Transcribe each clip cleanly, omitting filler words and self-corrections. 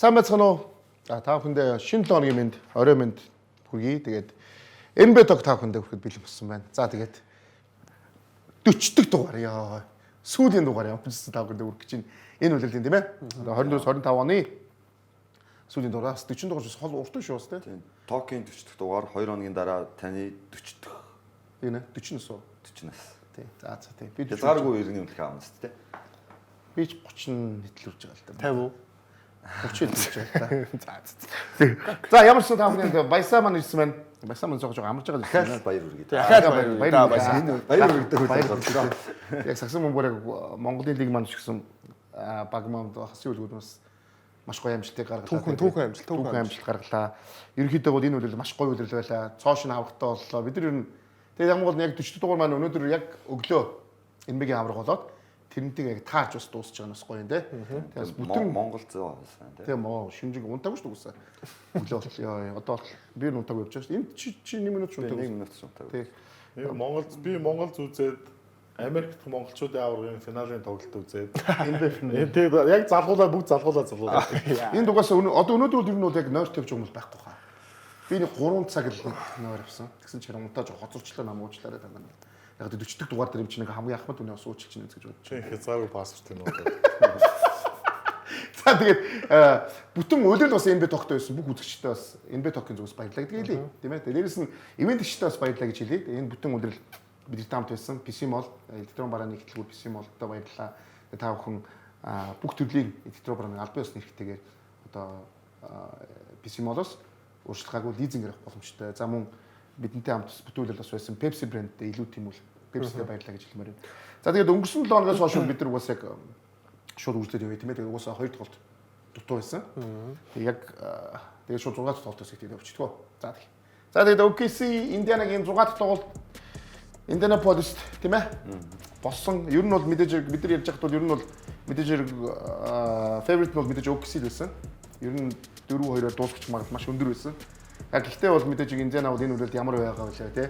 Сайн байцгаана уу? За, та бүхэндээ шинэ 7 хоногийн мэнд, орой мэнд хүргэе. Тэгээд NBA Talk та бүхэндээ хүрэхэд бэлэн болсон байна. За, тэгээд 40 дахь дугаар яа. Сүүлийн дугаар ямар ч та бүхэндээ хүргэж чинь энэ улирлын, тийм ээ. 24 25 оны сүүлийн дугаар, бас 40 дугаар бас хол уртан шүү бас, тийм. Токийн 40 дахь дугаар, 2 хоногийн дараа таны 40 дахь. Тийм ээ, 40 нас уу? 40 нас. Тийм. За, тийм. Би Хязгааргүй иргэний үнэлэх аавна шүү дээ. Би ч 30 нийтлүүлж байгаа л да. 50 уу? 30 нийтлүүлж байгаа л да. За. За, ямар ч та бүхэнд баясаа маань ирсэн байна. Баясаа маань зогж байгаа, амарч байгаа. Дахиад баяр хүргэе. Дахиад баяр баяр хүргэе. баяр. Энэ баяр хүргэдэг үйл Баяр боллоо. Яг сагсан бөмбөр яг Монголын лиг маань ч гэсэн баг маань хасын үлгүүд бас маш гоё амжилтыг гаргалаа. Түүхэн амжилт, түүхэн амжилт гаргалаа. Ерөнхийдөө бол энэ үлрэл маш гоё үлрэл байлаа. Цоо шинэ аврагтай боллоо. Бид нар ер нь тэгээд яг бол яг 40 дугаар маань өнөөдөр яг өглөө NBA-гийн авраг болоод тэрнтэйг яг таарч бас дуусч байгаа нь бас гоё юм те. Тэгээд бас бүтэн Монгол зөө байсан, тийм. Тийм оо, шинжиг унтаагүй шүү дээ угсаа. Өглөө бол ёо, одоо бол би нь унтаагүй явж байгаа шүү. Энд чи 1 минут ч унтаагүй. 1 минут ч унтаагүй. Тийм. Би Монгол үзээд, Америк дахь монголчуудын аваргын финалийн тоглолт үзээд. NBA финал. Тэгээд яг залгуулаа, бүгд залгуулаа. Энд угаасаа одоо өнөөдөр бол ер нь бол яг нойр тавьж байгаа юм бол байхгүй хаа. Би нэг 3 цаг л нойр авсан. Тэгсэн чинь унтаа жоо хоцорчлоо, нам уучлаарай та нар. Яг 40 дахь дугаар дээр юм чинь нэг хамгийн ахмад хүний бас уучлж чинь гэж бодож. Чи хязгааргүй паспорт юм уу? За, тэгээд бүтэн улирал бас NBA Talk-той байсан бүх үзэгчтэй бас NBA Talk-ын зүгээс баярлалаа гэдгийг хэлье. Тийм ээ. Дээрээс нь ивээн тэгчтэй бас баярлалаа гэж хэлье. Энэ бүтэн улирал бидний хамт байсан PC Mall, электрон барааны ихтлгүүр PC Mall-той баярлалаа. Та бүхэн бүх төрлийн электрон барааны албан ёсны хэрэгтэйгээр одоо PC Mall-оос урьдчилгаагүй лизинг авах боломжтой. За, мөн бидэнтэй хамт бүтэн улирал бас байсан Pepsi брэндтэй илүү тэмүүл Pepsi-тэй баярлалаа гэж хэлмээр байна. За, тэгээд өнгөрсөн 7 хоногоос хойш бид нар угаасаа яг шууд үргэлжлээд явъя, тийм ээ. Тэгээд угаасаа хоёр тоглолт дутуу байсан. Тэгээд яг тэгээд шууд 6 дахь тоглолтоос ихтэй явчихдгоо. За, тэг. За, тэгээд OKC Индианагийн 6 дахь тоглолт Индианаполист, тийм ээ. Болсон. Ер нь бол мэдээж бид нар ярьж байхад бол ер нь бол мэдээж favorite нь бол мэдээж OKC л байсан. Ер нь 4-2-оор дуусгах магадлал маш өндөр байсан. Яг гэхдээ бол мэдээж Индиана бол энэ үрэлд ямар байгаа вэ, тий?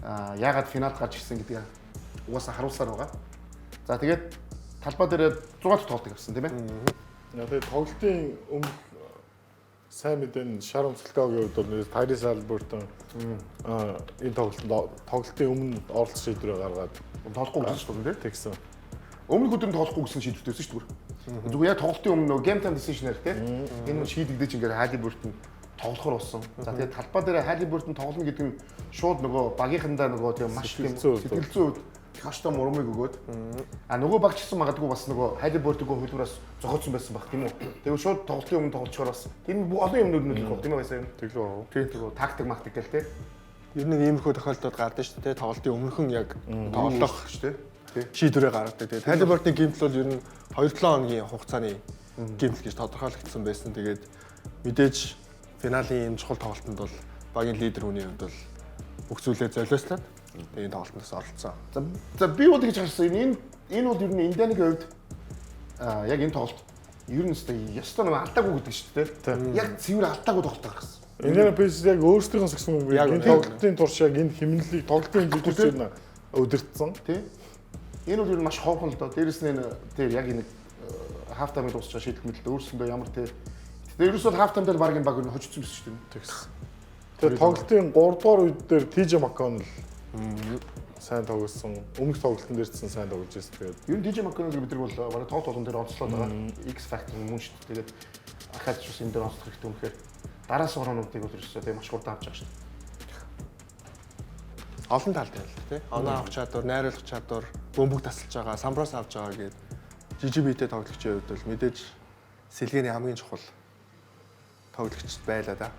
А яагаад финалд гарч ирсэн гэдгийг угаасаа харуулсаар байгаа. За, тэгээд талбай дээр 6 дахь тоглолтыг авсан, тийм ээ. Яг тэгээд тоглолтын өмнөх сайн мэдээ нь шар өмсөлтөөгийн хувьд бол Тайрис Халибертон энэ тоглолтод тоглолтын өмнө оролцох шийдвэрээ гаргаад тоглохгүй гэсэн шүү дээ, тийм. Тэгсэн. Өмнөх өдөр нь тоглохгүй гэсэн шийдвэртэй байсан шүү дээ. Зүгээр яг тоглолтын өмнө нөгөө game time decision-аар, тийм. Энэ шийдэгдэж ингээд Халибертон тоглохоор болсон. За, тэгээд талбай дээр Халибертон тоглоно гэдэг нь шууд нөгөө багийнхандаа нөгөө тийм маш тийм Сэтгэл сэтгэл зүйн хувьд маш том урмыг өгөөд, а нөгөө баг ч гэсэн магадгүй бас нөгөө Халибертонгүй хөлбөрөөс зохиоцсон байсан баг, тийм үү. Тэгээд шууд тоглолтын өмнө тоглолцохоор бас энэ олон юм нөлөөлөх баг, тийм үү, байсан юм. Тэглүү аа. Тийм, тийм, тактик мактик гэл, тийм. Ер нь иймэрхүү тохиолдолд гардаг шүү дээ. Тоглолтын өмнөхөн яг тоглох шүү дээ. Тийм. шийдвэрээ гаргадаг. Тэгээд Халибертны гэмтэл бол ер нь 2-7 хоногийн хугацааны гэмтэл гэж тодорхойлогдсон байсан. Тэгээд мэдээж финалийн ийм чухал тоглолтод бол багийн лидер хүний хувьд бол бүх зүйлээ золиослоод тэгээд энэ тоглолтоос оролцсон. За, би бол ингэж харсан. Энэ бол ер нь Индианагийн хувьд яг энэ тоглолт ер нь өстой ёстой нэг алдаагүй гэдэг шүү дээ. Яг цэвэр алдаагүй тоглолт гаргасан. Индиана Пейсерс яг өөрсдийнх нь сагсан бөмбөгийг Яг энэ үнэ. тоглолтын турш яг энэ хэмнэлийг тоглолтын хэмжээгээр нь удирдсан. Тий. Энэ бол ер нь маш ховхон л доо. Дээрэс нь энэ тэр яг энэ half time-ыг дуусч байгаа шийдэл мэдлээ өөрсөндөө ямар тий. Тэгээ ерөөсөө half time дээр баг энэ баг ер нь хожигдсон байсан шүү дээ. Тэгсэн. Тэгээ тоглолтын 3 дугаар үед дээр TJ McConnell сайн тоглосон. Өмнөх тоглолтын дээр ч сайн тоглож байсан. Тэгээд Ер нь TJ McConnell бид нар бол бараг тоглолт болгон дээр онцлоод байгаа. X factor мөн шүү дээ. Тэгээд ахаад ч бас энэ дээр онцлох хэрэгтэй юм гэхээр дараас ороонуудыг бол ерөөсөө тийм маш хурдан авч байгаа шүү дээ. Олон талд юм л да, тий. Оноо авах чадвар, найруулах чадвар, бөмбөг тасалж байгаа, самбраас авч байгаа гэдэг жижиг биетэй тоглогчийн хувьд бол мэдээж сэлгээний хамгийн чухал тоглогч байлаа да.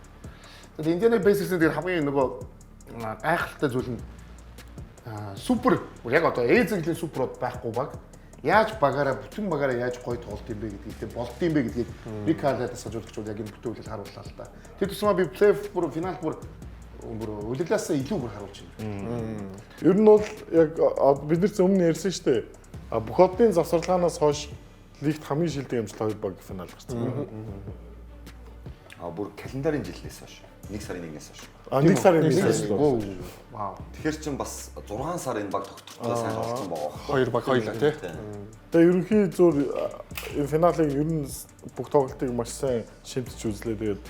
Тэгээд Индиана Pacers-ийн дээр хамгийн нөгөө гайхалтай зүйл нь супер яг одоо A зэрэглэлийн суперуд байхгүй баг яаж багаараа, бүтэн багаараа яаж гоё тоглолт юм бэ гэдгийг, тийм болд юм бэ гэдгийг Рик Карлайл дасгалжуулагч бол яг энэ бүтэн үйлэл харууллаа л да. Тэр тусмаа би плей-офф бүр финал бүр улирлаасаа илүү бүр харуулж байна. Ер нь бол яг бид нар ч өмнө ярьсан шүү дээ. А бүх одын завсарлагаанаас хойш лигт хамгийн шилдэг амжилт хоёр баг финал гарсан. А бүр календарын жилээс хойш. 1 сарын 1-ээс хойш. А 1 сарын 1-ээс хойш. Вау. Вау. Тэгэхээр чин бас 6 сар энэ баг тогтвортой сайн тоглосон байгаа байхгүй. Хоёр баг хоёлаа тий. Тэгээ ерөнхий зур энэ финалыг ер нь бүх тоглолтыг маш сайн шимтэж үзлээ. Тэгээд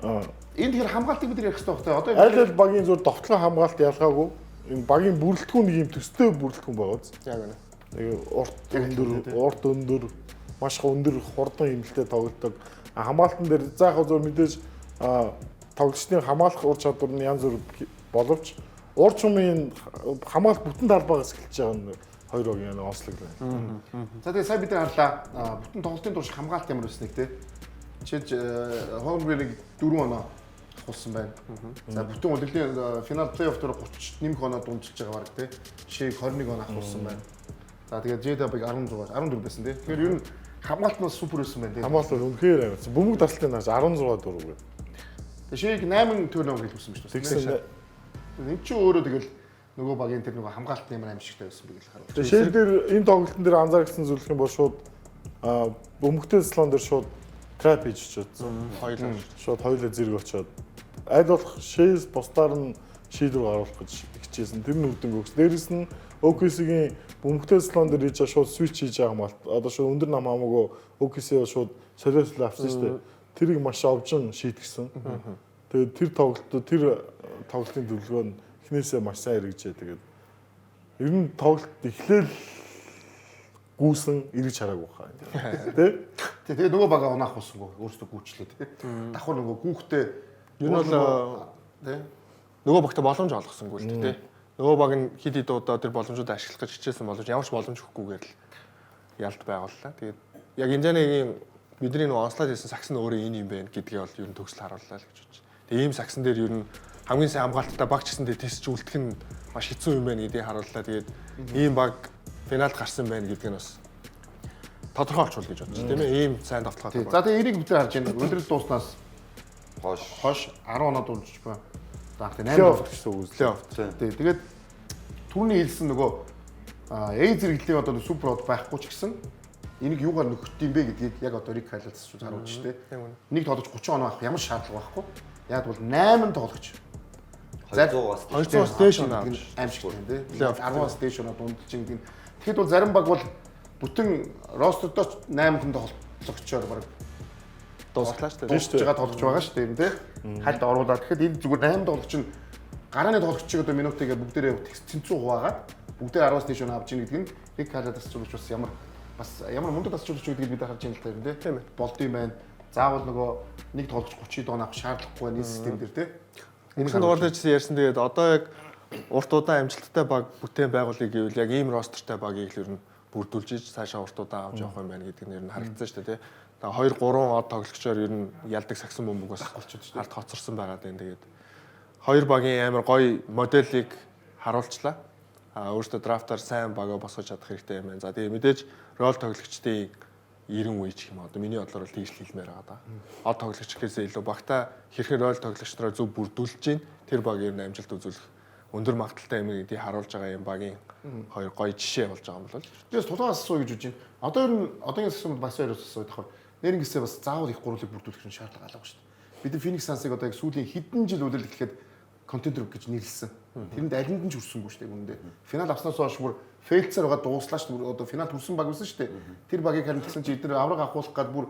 энэ тэгэхээр хамгаалтыг бид ярих хэрэгтэй байна. Одоо аль аль багийн зур довтлон хамгаалт ялгаагүй. Энэ багийн бүрэлдэхүүн нэг юм төстэй бүрэлдэхүүн байгаа биз. Яг үнэ. Нэг урт өндөр маш өндөр хурдан хэмнэлтэд тоглодог. Хамгаалтан дээр за яг зур мэдээж тоглогчдын хамгаалах ур чадвар нь янз бүр боловч ур чумын хамгаалт бүтэн талбайгаас эхэлж байгаа нь хоёр багийн онцлог байна. За тэгээ сайн бид нар харлаа. Бүтэн тоглолтын турш хамгаалт ямар байсныг те. Жишээлж Холмгреныг 4 оноо авахулсан байна. За бүтэн улирлын финал плей-офф дээр 30 нэмэх оноо дундчилж байгаа баг те. Шиг 21 оноо авахулсан байна. За тэгээ J-Dub-ыг 16 14 байсан те. Тэгэхээр ер нь хамгаалт нь супер байсан байна те. Хамгаалт бол үнэхээр амар. Бөмбөг даралтын нааш 16 4 гэ. Тэгээ Шиг 8 turnover хийлгүүлсэн ба шүү дээ. Энд чинь өөрөө тэгэл нөгөө багийн тэр нөгөө хамгаалт ямар аимшигтай байсан бэ гэж харуулж. Тэгээ Шиг дээр энэ тоглолтын дээр анзаарсан зүйл юм бол шууд бөмбөгтэй слон дээр шууд trap хийж очиодсон. Хоёулаа шууд хоёулаа зэрэг очиод аль болох Шээс бусдаар нь шийдвэр гаргах гэж хичээсэн. Тэр нь үр дүнг өгс. Дээрэс нь OKC-гийн бөмбөгтэй слон дээр хийж шууд switch хийж байгаа хамгаалт. Одоо шууд өндөр нам хамаагүй OKC шууд солиослоо авсан шүү дээ. Тэрийг маш овжин шийтгсэн. Тэгээд тэр тоглолт тэр тоглолтын төлөвлөгөө нь эхнээсээ маш сайн хэрэгжээ. Тэгээд ер нь тоглолт эхлээл гүйсэн эргэж хараагүй хаа. Тэ? Тэгээ нөгөө бага унаах болсон өөрсдөө гүйчлээ тэ. Давхар нөгөө гүүхтэй ер нь бол тэ нөгөө багта боломж олгосонгүй л дээ тэ. Нөгөө баг нь хэд хэд удаа тэр боломжуудыг ашиглах гэж хичээсэн боломж ямар ч боломж өгөхгүйгээр л ялт байгууллаа. Тэгээд яг Индианагийн бидний нөгөө онцлоод хийсэн сакс нь өөрөө энэ юм байна гэдгийг бол ер нь төгсөл харууллаа л гэж бодож. Тэгээ ийм саксан дээр ер нь хамгийн сайн хамгаалттай баг ч гэсэндээ тисч үлдэх нь маш хэцүү юм байна гэдгийг харууллаа. Тэгээд ийм баг финалд гарсан байна гэдг нь бас тодорхой олчвол гэж бодож тийм ээ. Ийм сайн довтлогоо. За тэгээ энийг бид харж байна. Өдрөл дууснаас хойш 10 оноо дурдж буй. За тэгээ 8 плей-офф гэсэн үг плей-офф. Тий. Тэгээд түрүүний хэлсэн нөгөө A зэрэглэлийн одоо супер од байхгүй ч гэсэн энийг юугаар нөхдөд юм бэ гэдгийг яг одоо Рик Хайлтс ч харуулж штэ. Нэг тоглож 30 оноо авах ямар шаардлага байхгүй. Яг бол 8 тоглогч 200-аас 200-аас дээш оноо авч аимшигтай тийм. 10-аас дээш оноо дундалж гэдэг нь. Тэгэхэд бол зарим баг бол бүтэн ростердоо 8 хүн тоглогчоор баг дуусглаа шүү дээ. Дуусч байгаа тоглогч байгаа шүү дээ юм тий. Хальт оруулаад тэгэхэд энэ зүгээр 8 тоглогч нь гарааны тоглогчийг одоо минутыг бүгдээрээ тэнцүү хуваагаад бүгдээр 10-аас дээш оноо авч ийн гэдэг нь Рик Хайлтс зүгч бас ямар бас ямар мундаг тасчлууч гэдгийг бид харж байна л та юм тий. Болд юм байна. Заавал нөгөө нэг тоглогч 30 дон авах шаардлагагүй байна энэ систем дээр тий. Өнгөрсөн дугаар дээр ч ярьсан тэгээд одоо яг урт удаан амжилттай баг бүтээн байгуулъя гэвэл яг ийм ростертай багийг л ер нь бүрдүүлж иж цаашаа урт удаан авч явах юм байна гэдэг нь ер нь харагдсан шүү дээ тий. Тэгээ 2 3 од тоглогчоор ер нь ялдаг сагсан бөмбөг бас ард хоцорсон байгаа даа. Тэгээд хоёр багийн амар гоё моделийг харуулчлаа. А өөртөө драфтаар сайн багаа босгож чадах хэрэгтэй юм байна. За тэгээ мэдээж рол тоглогчдын 90 үе ч юм одоо миний бодлоор бол тийш хэлмээр байгаа да. Од тоглогч гэхээсээ илүү багта хэрхэн рол тоглогч нараа зөв бүрдүүлж гин тэр баг ер нь амжилт үзүүлэх өндөр магадaltaй юм гэдгийг харуулж байгаа юм багийн хоёр гоё жишээ болж байгаа юм бол. Тэгээс тулгаас асуу гэж үжин. Одоо ер нь одоогийн системд бас хоёр асуу давхар. Нэрнгэсээ бас заавал их гурлыг бүрдүүлэх нь шаардлага алга шүү дээ. Бид Phoenix Suns-ыг одоо яг сүүлийн хэдэн жил үлрэл эхлэхэд контендер гэж нэрлсэн. Тэрэнд алинд нь ч хүрсэнгүй шүү дээ үүндээ. Финал авснаас хойш бүр фейлцээр байгаа дууслаа шүү дээ. Одоо финал хүрсэн баг байсан шүү дээ. Тэр багийг харин тэгсэн чи эдгээр авраг авахулах гад бүр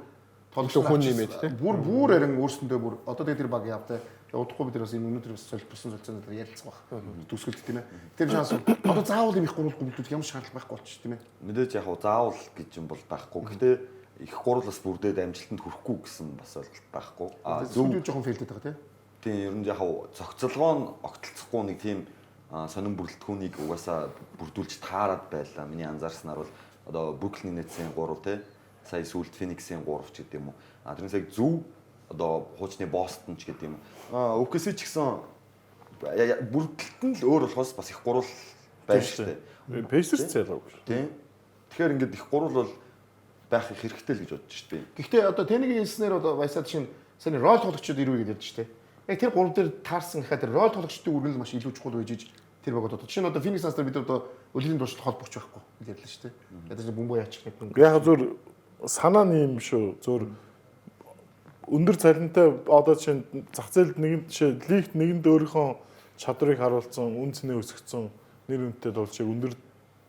тоглож хүн нэмээд тий. Бүр харин өөрсөндөө бүр одоо тэгээ тэр баг явтай. Удахгүй бид нар бас энэ өнөөдөр бас солилцсон солилцооноор ярилцах байх. Төсгөлт тийм ээ. Тэр шанс одоо заавал юм их гурвал гүмдүүлэх ямар шаардлага байхгүй болчих тийм ээ. Мэдээж яг заавал гэж юм бол байхгүй. Гэхдээ их гурвал бас бүрдээд амжилтанд хүрэхгүй гэсэн бас ойлголт байхгүй. А зөв жоохон фейлдэд байгаа тий. Тийм ер нь яг зохицолгоо нь огтлцохгүй нэг тийм сонин бүрэлдэхүүнийг угаасаа бүрдүүлж таарад байлаа. Миний анзаарснаар бол одоо Brooklyn Nets-ийн 3 тий сая сүүлд Phoenix-ийн 3 ч гэдэг юм уу. А тэрнээс яг зөв одоо хуучны Boston ч гэдэг юм уу. OKC ч гэсэн бүрдэлт нь л өөр болохоос бас их гурвал байна шүү дээ. Pacers ч ялаагүй шүү. Тийм. Тэгэхээр ингээд их гурвал бол байх хэрэгтэй л гэж бодож шүү дээ. Гэхдээ одоо Тэнигийн хэлснээр одоо Вайсад чинь сайн рол тоглогчдод ирвэ гэж ярьж шүү дээ. Яг тэр гурав дээр таарсан гэхаа тэр рол тоглогчдын үүрэг нь маш илүү чухал байж иж тэр баг одоо жишээ нь одоо Phoenix Suns дээр бид одоо өлгийн туршилт холбогч байхгүй гэж ярьлаа шүү дээ. Ядаж бөмбөө яачих нэг. Яг зөв санаа нь юм шүү. Зөв өндөр цалинтай одоо чинь зах зээлд нэгэн жишээ лигт нэгэнд өөрийнхөө чадварыг харуулсан, үн цэнэ өсгцэн нэр хүндтэй тоглогчийг өндөр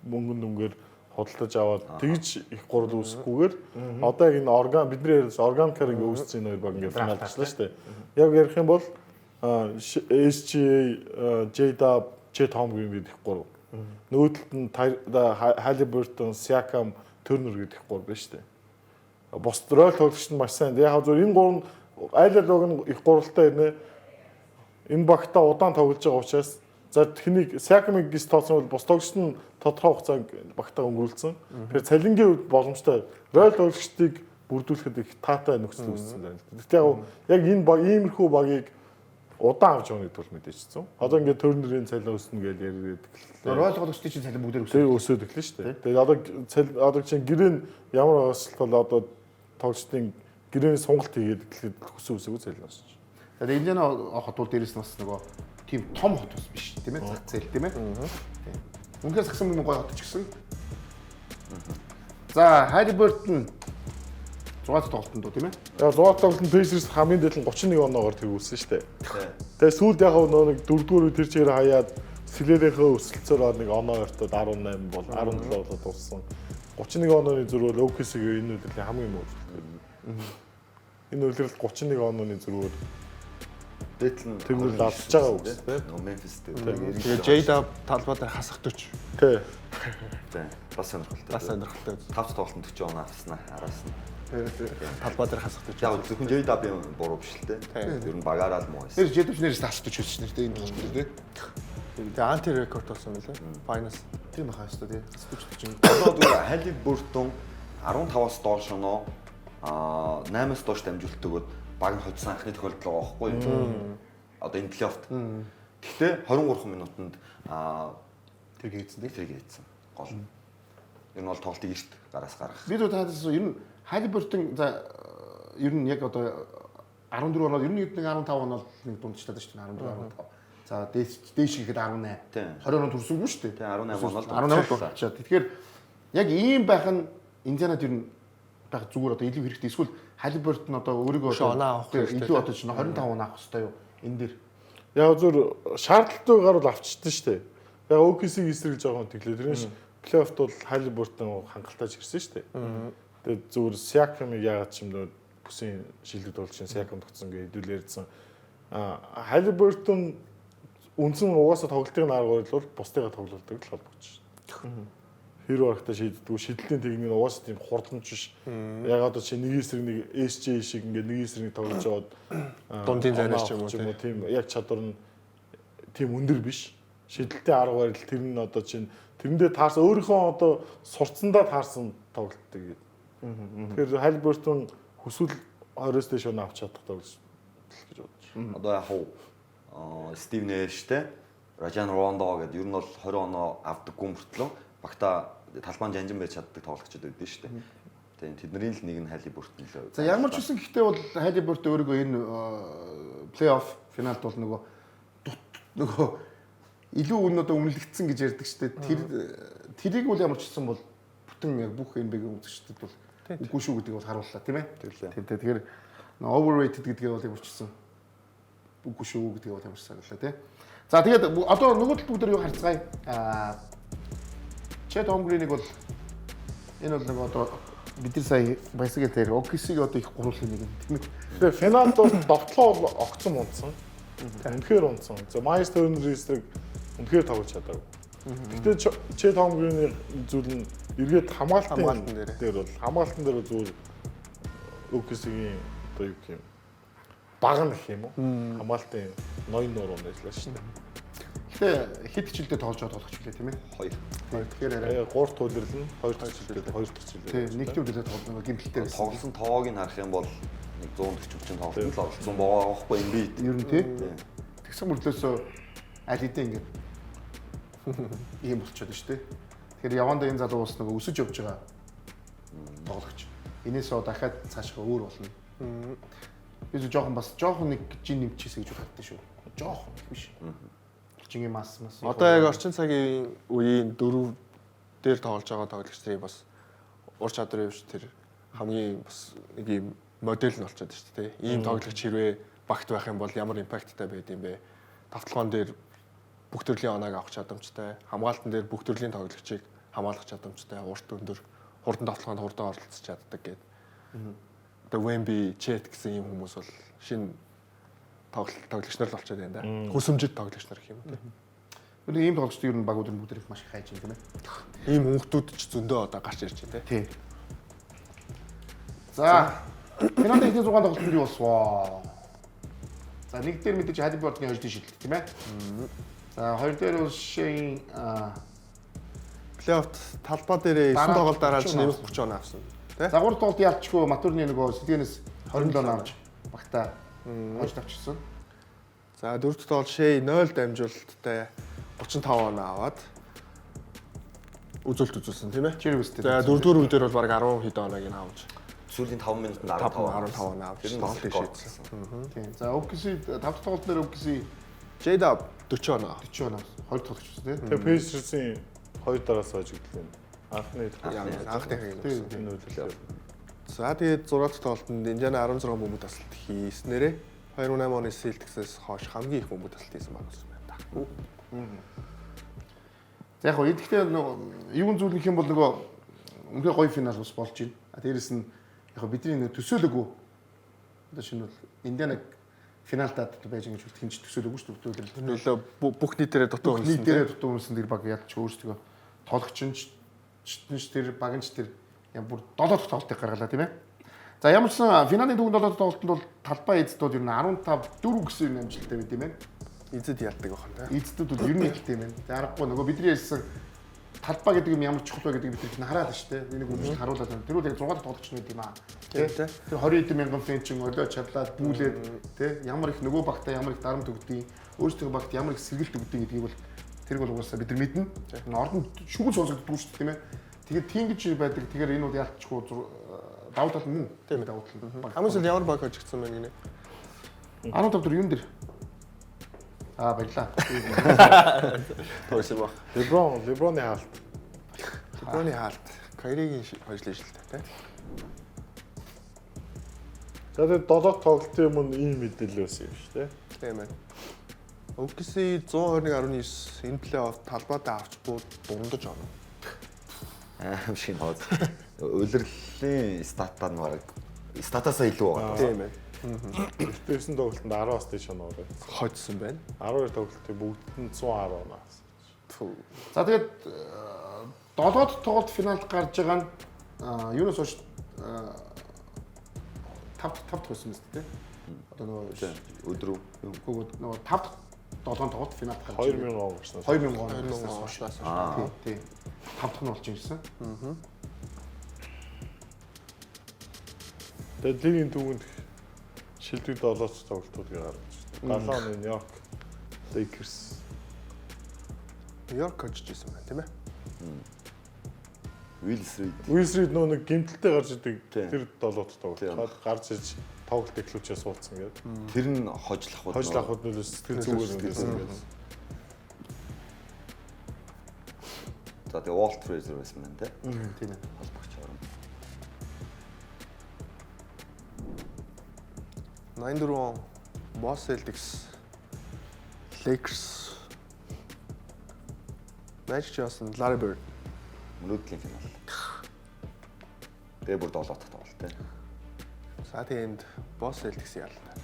мөнгөн дүнгээр худалдаж аваад тэгж их гурал үүсэхгүйгээр одоо яг энэ орган бидний ярьсан органикаар ингээ үүссэн энэ хоёр баг ингээ финалд очлаа шүү дээ. Яг ярих юм бол SGA, J-Dub, Chet Holmgren гэдэг их гурав. Нөгөө талд нь Haliburton, Siakam, Turner гэдэг их гурав байна шүү дээ. Бус рол тоглогч нь маш сайн. Яг зөв энэ гурав нь аль аль баг нь их гуралтай ирнэ. Энэ багтаа удаан тоглож байгаа учраас за тэнийг Siakam-ыг гис тооцсон бол бус тоглогч нь тодорхой хугацаанд багтаа өнгөрүүлсэн. Тэгэхээр цалингийн үед боломжтой рол тоглогчдыг бүрдүүлэхэд их таатай нөхцөл үүссэн байна. Гэхдээ яг энэ баг иймэрхүү багийг удаан авч явна гэдэг бол мэдээж хэцүү. Одоо ингээд Turner-ийн цалин өснө гэж яриад эхэллээ. Рол тоглогчдын чинь цалин бүгдээр Тэр өсөв. өсөөд эхлэн шүү дээ. Тэгээд одоо цал одоо чинь гэрээ нь ямар байгаас бол одоо тоглогчдын гэрээний сонголт хийгээд эхлэхэд өсөө өсөөгүй цалин өсөж. Тэгээд Индиана хот бол дээрэс нь бас нөгөө тийм том хот бас биш тийм ээ. Зах зээл тийм ээ. Тийм. Үнэхээр сагсан мөн гоё хот ч гэсэн. За, Haliburton 6 дахь тоглолтод уу тийм ээ. Яг 6 тоглолтод Pacers хамгийн дээд нь 31 оноогоор тэргүүлсэн шүү дээ. Тэгээ сүүлд яг нөө нэг дөрөвдүгээр үе тэр чигээр хаяад Сэлэрийнхээ өсөлтөөр нэг оноо ойртоод 18 бол 17 болоод дууссан. 31 онооны зөрөөл OKC-ийн энэ удирдлын хамгийн муу үзүүлэлт. Энэ удирдал 31 онооны зөрөөл Дээдл нь Тэгвэл алдж байгаа үг тийм. Нөө Memphis дээр. Тэгээ J-Dub талбай дээр хасах 40. тий. Тийм. Бас сонирхолтой. Бас сонирхолтой. 5 тоглолтод 40 оноо авснаа араас нь. Талбай дээр хасах 40. Яг зөвхөн J-Dub-ийн буруу биш л те. Ер нь багаараа л муу байсан. Тэр J-Dub нэрээс тасч өчсөн нэр тийм энэ тоглолт дээр тийм. Тэгээ анти рекорд болсон мөлий. Finals. Тийм баха өстой тийм. Тасч өчсөн. Одоо зүгээр Haliburton 15-аас доош оноо 8-аас доош дамжуулалт өгөөд баг нь хоцсон анхны тохиолдол байгаа байхгүй юу? Одоо энэ плей-оффт. Гэхдээ 23 минутанд Тэр хийцэн тийм. тэрийг хийсэн. Гол. Ер нь бол тоглолтыг эрт гараас гаргах. Би зөв таадас ер нь Haliburton за ер нь яг одоо 14 оноо ер нь нэг 15 оноо нэг дундчлаад шүү дээ 14 15. За дээш дээш гэхэд 18. Тийм. 20 оноо төрсөнгүй шүү дээ. Тийм, 18 оноо л 18 дурдчихаа. Тэгэхээр яг ийм байх нь Индианад ер нь байх зүгээр одоо илүү хэрэгтэй. Эсвэл Haliburton одоо өөрийгөө Өшөө оноо авах тийм, хэрэгтэй, илүү одоо чинь 25 оноо авах хэрэгтэй юу? Энэ дээр. Яг зүр шаардлагатай гарвал авчдсан шүү дээ. Яг OKC-г эсрэг жоохон тэглээ. Тэрнээс плей-оффт бол Haliburton хангалттай ч ирсэн шүү дээ. Тэгээд зүгээр Siakam-ыг яагаад ч юм нөө бүсийн шилдэг тоглогч Siakam тогтсон гэж хэдүүл ярьсан. Haliburton үндсэн угаасаа тоглолтын арга барил бол бусдыгаа тоглуулдаг л холбогдож шүү. Хэр барагтаа шийддэг. Шидэлтийн техник нь угаасаа тийм хурданч биш. Яг одоо чи нэг эсрэг нэг SJ шиг ингээд нэг эсрэг нэг тоглож яваад Дундын зайнаас ч юм уу, ч юм уу тийм яг чадвар нь тийм өндөр биш. Шидэлтийн арга барил тэр нь одоо чинь тэрэндээ таарсан өөрийнхөө одоо сурцсандаа таарсан тоглолттой гэдэг. Тэгэхээр Haliburton хүсвэл 20-оос дээш оноо авч чадах тоглож гэж бодож. Одоо яг хуу Стив Нэш те Ражан Рондо гэдэг ер нь бол 20 оноо авдаггүй мөртлөө багта талбайн жанжин байж чаддаг тоглогчид байдсан шүү дээ. Тийм тэдний л нэг нь Haliburton л. За ямар ч үсэн гэхдээ бол Haliburton өөрийгөө энэ плей-офф финалд бол нөгөө нөгөө илүү үн одоо үнэлэгдсэн гэж ярьдаг шүү дээ. Тэр тэрийг бол ямар ч үсэн бол бүтэн яг бүх NBA-ийн үзэгчдэд бол үгүй шүү гэдгийг бол харууллаа тийм ээ. Тэглээ. Тийм тэгэхээр overrated гэдгээ бол ямар ч үсэн үгүй шүү гэдгийг бол ямар ч саналаа тийм. За тэгээд одоо нөгөө талд бүгд юу харцгаая. Chet Holmgren-ыг бол энэ бол нөгөө одоо бид нар сая баясгал дээр OKC-г одоо их гуруулах нэг юм тийм ээ. Тэгээ финалд бол довтлоо бол огцом унтсан. Үнэхээр унтсан. За Miles Turner эсрэг үнэхээр тоглож чадаагүй. Гэхдээ Chet Holmgren-ийн зүйл нь эргээд хамгаалтын дээр бол хамгаалтан дээр зүгээр OKC-гийн одоо юу гэх юм баг нь гэх юм уу? Хамгаалтын ноён нуруу нэжлээ шүү дээ. Гэтэ хэд хичээлдээ тоглож байгаа тоглогч үлээ тийм ээ. 2. Тэгэхээр арай 3 туулирлал нь 2 дахь хичээлдээ 2 дахь хичээлдээ. тийм нэг тийм үлээ тоглож байгаа гимтэлтэй байсан. Тоглосон тоог нь харах юм бол нэг 140 40 тоглолтод л оролцсон байгаа байхгүй Embiid. Ер нь тийм. Тэгсэн мөртлөөсөө аль хэдийн ингээд ийм болчиход шүү дээ. Тэгэхээр явандаа энэ залуу бас нөгөө өсөж явж байгаа тоглогч. Энээсээ дахиад цаашгаа өөр болно. Би зөв жоохон бас жоохон нэг жин нэмчихсэн гэж боддог шүү. Жоохон биш. Жингийн мас мас. Одоо яг орчин цагийн үеийн дөрөв дээр тоглож байгаа тоглогчдын бас ур чадрын хувьд тэр хамгийн бас нэг юм модель нь болчиход шүү дээ. Ийм тоглогч хэрвээ багт байх юм бол ямар импакттай байд юм бэ? Тавталгаан дээр бүх төрлийн оноог авах чадамжтай, хамгаалтан дээр бүх төрлийн тоглогчийг хамгаалах чадамжтай, урт өндөр, хурдан тоглоход хурдан оролцож чаддаг гэдэг. Одоо Wemby, Chet гэсэн ийм хүмүүс бол шинэ тоглогч нар л болчиход байна да. Хөсөмжид тоглогч нар гэх юм уу. Өнөө ийм тоглогчдыг ер нь багууд нь бүгд их маш их хайж байна тийм ээ. Ийм хүүхдүүд ч зөндөө одоо гарч ирж байна тий. За финалын эхний 6 тоглолтод юу болсон? За нэг дээр мэдээж Халибортны хождын шилдэлт тийм ээ. За хоёр дээр бол Шейн плей-офф талбай дээр 9 тоглолт дараалж нэмэх 30 оноо авсан тий. За 3 тоглолт ялчгүй Матурны нөгөө сэдгэнээс 27 оноо авч багтаа хожд авчирсан. За дөрөв дэх тоглолт Шей 0 дамжуулалттай 35 оноо аваад үзүүлэлт үзүүлсэн тийм ээ. За дөрөвдүгээр үе дээр бол баг 10 хэдэн оноог нь авч. Сүүлийн 5 минутанд 15 оноо авч тоглолтыг шийдсэн. Тийм. За OKC 5 дахь тоглолт дээр OKC J-Dub 40 оноо. 40 оноо. 2 тоглогч байсан тийм. Тэгээ Pacers-ийн хоёр дараас хожигдлоо. Анхны анхны Тийм. энэ үлээ. За тэгээд 6 дахь тоглолтод Индиана 16 бөмбөг тасалт хийснээрээ 2008 оны Celtics-ээс хойш хамгийн их бөмбөг тасалт хийсэн баг болсон байна да. За яг гоо эдгээр нөгөө юун зүйл нөх юм бол нөгөө үнэхээр гоё финал бас болж байна. А дээрэс нь яг бидний нэг төсөөлөөгүй. Одоо шинэ бол Индиана финалдад байж ингэж үлдэх юм чи төсөөлөөгүй шүү дээ. Нөлөө бүх нийтээрээ дутуу Бүх нийтээрээ дутуу үнсэн тэр баг ялч өөрсдөө тоглогч нь ч тэр баг нь ч тэр ям бүр 7 дахь тоглолтыг гаргалаа тийм ээ. За ямар ч сан финалын дөрөв 7 дахь тоглолтод бол талбай эзэд бол ер нь 15 4 гэсэн юм амжилттай байд юм байна. Эзэд ялдаг байх нь. Эзэдүүд бол ер нь ялт юм байна. За аргагүй нөгөө бидний ярьсан талбай гэдэг юм ямар чухал вэ гэдгийг бид нар хараад шүү дээ. Энийг үргэлж харуулад байна. Тэр үл яг 6 дахь тоглогч нь байд юм аа. Тэ. Тэр 20 хэдэн мянган фэн чин олио чадлаад бүүлээд тэ ямар их нөгөө багтаа ямар их дарамт өгдгийг, өөрсдөө багт ямар их сэргэлт өгдгийг гэдгийг бол тэрг бол угаасаа бид нар мэднэ. Ордон шүгэн сонсогддгүй шүү дээ тийм ээ. Тэгээд тийм гэж байдаг. Тэгэхээр энэ бол ялчгүй давуу тал мөн. Тийм давуу тал. Хамгийн сүүлд ямар баг хожигдсан бэ гинэ? 15 дөрөв юун дээр? Аа баярлаа. Тоосон баг. LeBron-ы хаалт. LeBron-ы хаалт. Кайригийн хожлын шилтэй тий. За тэгээд 7 тоглолтын өмнө ийм мэдээлэл байсан юм шүү дээ. Тийм ээ. OKC 121.9 энэ плей-офф талбайдаа авч буу дундаж оноо. Аим шиг нөөц. Улирлын статаар нь баг статасаа илүү байгаа. Тийм ээ. Гэхдээ 9 тоглолтод 10-аас дээш оноо ороод. Хожсон байна. 12 тоглолтын бүгдд нь 110 оноо авсан. За тэгээд 7 дахь тоглолт финалд гарч байгаа нь юунаас хойш 5 дахь байсан мэт тий. Одоо нөгөө Өдрөө нөгөө 5 дахь 7 тоглолт финалд гарч 2000 он гарснаас. 2000 он гарснаас хойш. Аа. Тий, тий. 5 дахь нь болж ирсэн. Тэгээд лигийн түүхэнд шилдэг 7 тоглолтуудыг гаргаж байна. 70 оны Нью-Йорк Lakers. Нью-Йорк хожиж исэн байна тийм ээ. Уилс Рид. Уилс Рид нөө нэг гимтэлтэй гарч идэг Тийм. тэр 7 тоглолт. Тийм. Гарч иж тоглолт эхлүүчээ суулцсан гэдэг. Тэр нь хожил авахуд. Хожил авахуд нөлөө сэтгэл зүгээр нөлөөсөн гэдэг. За тэгээ Уолт Фрейзер байсан байна те. Тийм ээ. Холбогч орон. 84 он Boss Celtics Lakers Magic Johnson, Larry Bird. Мөрөөдлийн финал. Тэгээ бүр 7 дахь тоглолт те. За тэгээ энд Boss Celtics яллаа.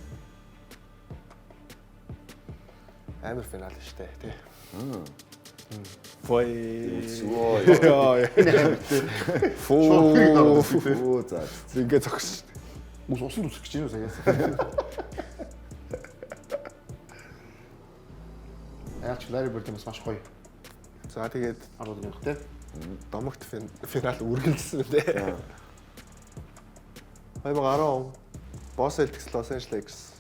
Амар финал шүү дээ, тий. Бой. Үсвөө. Фуу. Оо за. Ингээ зогссон шүү дээ. Мөс усан зүсэх гэж байна уу саяас. Яач Larry Bird бас маш гоё. За тэгээд 10 минут тий. домогт финал үргэлжилсэн үү те. 2010 он Boss Celtics Los Angeles Lakers.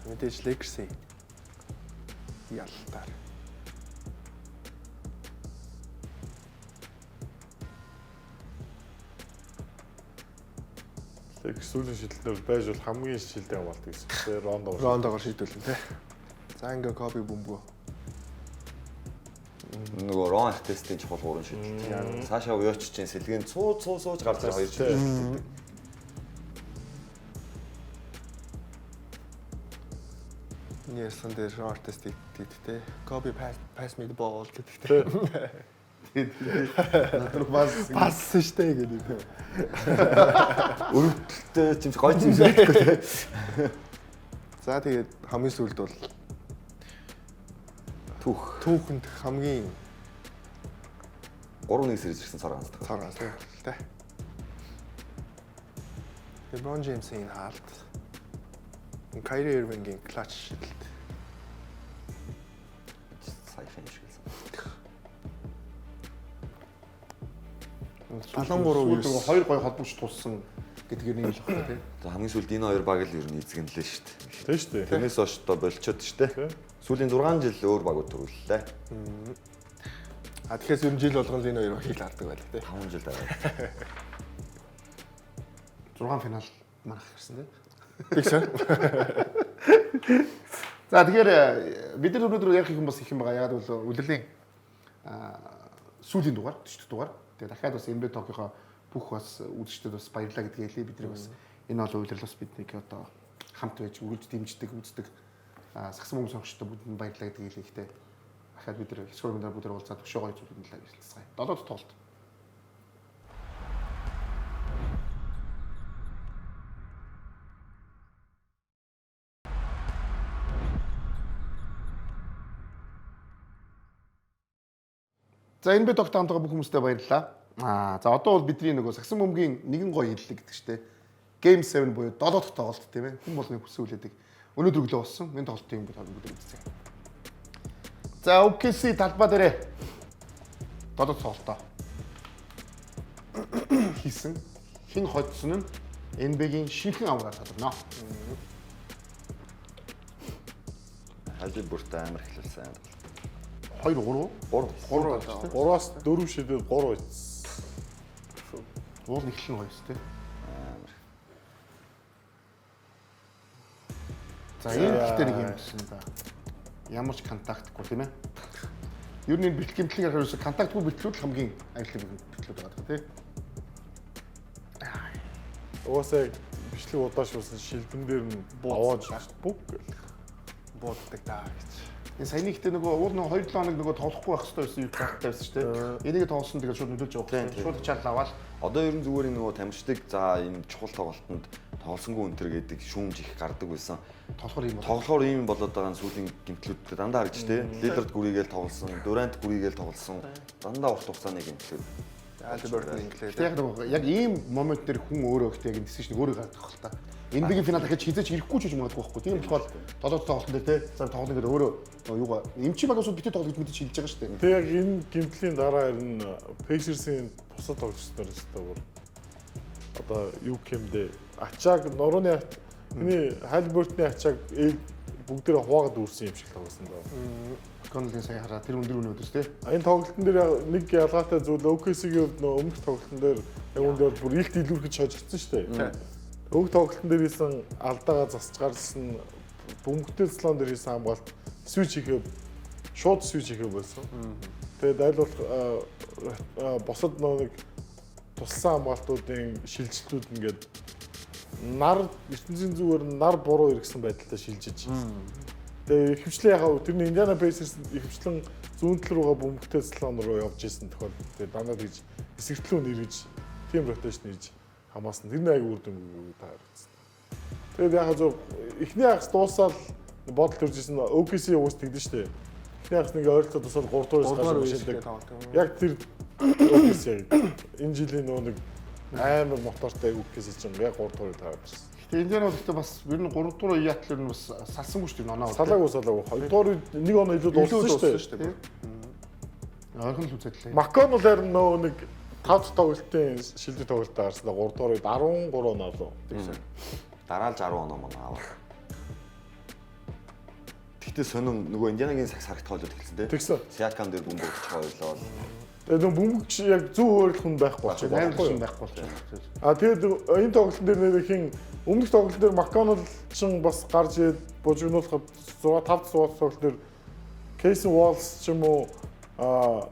Мэдээж Lakers-ийн ялтаар. Lakers сүүлийн шилдэлээр байж бол хамгийн шилдэг хамгаалт гэсэн. Тэгээ Рондо. Рондогоор шийдвэрлэн те. За ингээ Коби бөмбөгөө. Нөгөө Рон Артестийн чухал гурван шидэлт. Саша Уйочичийн сэлгэн цуу цуу сууж гарч ирэх хоёр шидэлт. Миний ярьсан дээр артист гэдэг те. Kobe pass me the ball гэдэг те. Над руу бас Пассан штэ гэдэг те. Өрөвдөлттэй юм шиг гоё юм шиг байхгүй те. За тэгээд хамгийн сүүлд бол Түүх түүхэнд хамгийн 3-1 сэрэж ирсэн цор ганцдаг. цар ганц те. LeBron James-ийн хаалт. Kyrie Irving-ийн clutch шидэлт. Саяхан юм шиг л. 73 9. Хоёр гоё холбогч тулсан гэдгээр нэг л багтай тий. За хамгийн сүүлд энэ хоёр баг л ер нь эзэгнэлээ шүү дээ. Тийм шүү дээ. Тэрнээс хойш одоо болчоод шүү дээ. Сүүлийн 6 жил өөр багууд төрүүллээ. А тэгэхээр ер нь жил болгон л энэ хоёр багийг л хардаг байлаа те. 5 жил дараа. 6 финал марах ирсэн тий. Тэгсэн. За тэгэхээр бид нар өнөөдөр ярих юм бас их юм байгаа. Яг бол үлрэлийн сүүлийн дугаар, 40 дахь дугаар. Тэгээ дахиад бас NBA Talk-ийнхоо бүх бас үзэгчдэд бас баярлалаа гэдгийг хэлье. Бид нар бас энэ олон үйлрэл бас биднийг одоо хамт байж үргэлж дэмждэг, үздэг сагсан бөмбөг сонгогчдод бүгдэнд баярлалаа гэдгийг хэлье. Гэхдээ дахиад бид нар хэсгүүр мөдөр бүгд уулзаад өшөө гоё зүйлүүд талаар ярилцгаая. 7 дахь тоглолт. За NBA Talk-т хамт байгаа бүх хүмүүстээ баярлалаа. За одоо бол бидний нөгөө сагсан бөмбөгийн нэгэн гоё хэллэг гэдэг чтэй. Game 7 буюу 7 дахь тоглолт тийм ээ. Хүн болгоны хүссэн хүлээдэг. Өнөөдөр өглөө болсон. Энэ тоглолтын юм бүгд үзье. За OKC талбай дээрээ 7 дахь тоглолтоо хийсэн. Хэн хоцсон нь NBA-гийн шинэхэн авраар тодорно. Халибуртай амар эхлүүлсэн. 2 3 3 3 3-аас 4 шидэд 3 эцсэн. Уул эхлэн гоё өстэй. Амар. За энэ гэхдээ нэг юм болсон да. Ямар ч контактгүй тийм ээ. Ер нь энэ бэлтгэл гэмтлийг харахаар ерөөсө контактгүй бэлтлүүд л хамгийн аюултай бэлтлүүд байгаа тийм. Угаасаа яг бичлэг удаашруулсан шилбэн дээр нь аваад бүг гэл. Бууддаг даа гэж. Энэ саяны ихтэй нөгөө уул нөгөө 2-7 хоног нөгөө тоглохгүй байх хэрэгтэй байсан юм карттай байсан шүү дээ. Энийг тоглосон тэгээд шууд нөлөөлж явах хэрэгтэй. Шууд ачаал аваад Одоо ер нь зүгээр энэ нөгөө тамирчдыг за энэ чухал тоглолтод тоглосонгүй өнтер гэдэг шүүмж их гардаг байсан. тоглохоор юм бол Тоглохоор ийм болоод байгаа нь сүүлийн гимтлүүдтэй дандаа харагдаж тэ. Лилард гүрийгээл тоглосон, Дурант гүрийгээл тоглосон. Дандаа урт хугацааны гимтлүүд. Халибуртон инглээ. Гэтэ яг нөгөө яг ийм момент дээр хүн өөрөө ихтэй яг decision өөрөө гаргадаг хэл та. NBA-гийн финал дахиж хизээч ирэхгүй ч гэж магадгүй байхгүй. Тийм болохоор 7 тоглолтын дээр те за тоглоно гэдэг өөрөө нөгөө юугаа эмчи багаас битээ тоглох гэж мэдээж хэлж байгаа шүү дээ. Тэг яг энэ гимтлийн дараа харин Pacers-ийн бусад тоглогч нар өстой бүр одоо юу гэмдэ ачааг нурууны миний Халибуртны ачааг бүгдээрээ хуваагаад үүрсэн юм шиг тоглосон даа. Коннолийн сая хараа тэр өндөр өнөө өдөрс те. Энэ тоглолтын дээр нэг ялгаатай зүйл OKC-ийн хувьд нөө өмнөх тоглолтын дээр яг үүндээ бүр илт илүүрхэж хожигдсон шүү дээ. Өг тоглолтын дээр хийсэн алдаагаа засч гарсан бөмбөгтэй цлон дээр хийсэн хамгаалт switch хийхээ шууд switch хийхээ болсон. Тэгээд аль болох бусад нөө нэг туссан хамгаалтуудын шилжилтүүд ингээд нар ертөнцийн зүгээр нар буруу эргэсэн байдалтай шилжиж. Тэгээ ихэвчлэн яхаа тэрний Indiana Pacers ихэвчлэн зүүн тал руугаа бөмбөгтэй цлон руу явж исэн тохиолдолд тэгээ дандаа тэгж эсрэг төлөв нэрэж team rotation хийж хамаасан. Тэр нэг аяг үр дүнгүй таарсан. Тэгээд яхаа зөв эхний хагас дуусаад бодол төрж исэн OKC уус тэгдэж штэ. Эхний хагас нэг ойролцоо дуусаад 3 дугаар Гурван үеэс үеэс гарч тоглолт. Яг тэр OKC яг энэ жилийн нөгөө нэг амар мотортой OKC чинь яг 3 дугаар таарсан. Гэтэ Индиана бол гэхдээ бас ер нь 3 дугаар үеийн ер нь бас салсангүй шүү дээ оноо. Салаагүй салаагүй. 2 дугаар үед нэг оноо илүү дууссан шүү дээ. шүү дээ. Ойрхон л үзэдлээ. Макон бол харин нөгөө нэг 5 дахь тоглолтын шилдэг тоглолтоо гарсан. 3 дугаар үед 13 оноо лөө. Дараа л 60 оноо мөн аваа. Тэгтээ сонин нөгөө Индианагийн сагс харагдах хойлоод эхэлсэн тэ. Тэгсэн. Сиакам дээр бөмбөг өгч хойлоо. Тэгээд нөгөө бөмбөгч яг зөв хөөрлөх хүн байхгүй болчиход Найруулагч байхгүй юу? байхгүй болчихсон. А тэгээд энэ тоглолтын дээр нэр хин өмнөх тоглолтын дээр Макконнелл чин бас гарч ирээд бужигнуулахад 6 5 6 тоглолт дээр Кейсэн Уолс ч юм уу а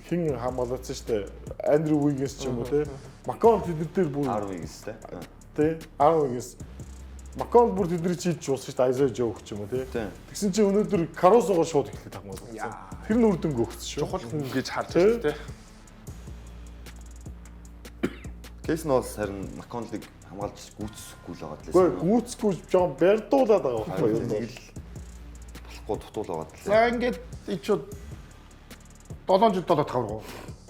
хин хамгаалагдсан шүү дээ. Андрю Уиггинс ч юм уу те. Макконнелл тэд нар дээр бүр 10 Уиггинс тэ. тий 10 Уиггинс Макконл бүр тэдний чийж уусан шүү дээ. Айзаа Жо өгч юм уу тий. Тэгсэн чинь өнөөдөр Карусогоор шууд эхлэх хамгаалсан. Тэр нь үр дүнг өгсөн шүү. Чухал хүн гэж харж байна тий. Кейс нь бол харин Макконлыг хамгаалж гүйцэхгүй л байгаа лээ. Үгүй гүйцэхгүй жоон барьдуулаад байгаа байхгүй юу? Нэг л болохгүй дутуул байгаа лээ. За ингээд ичүүд 7 жил 7 тавруу.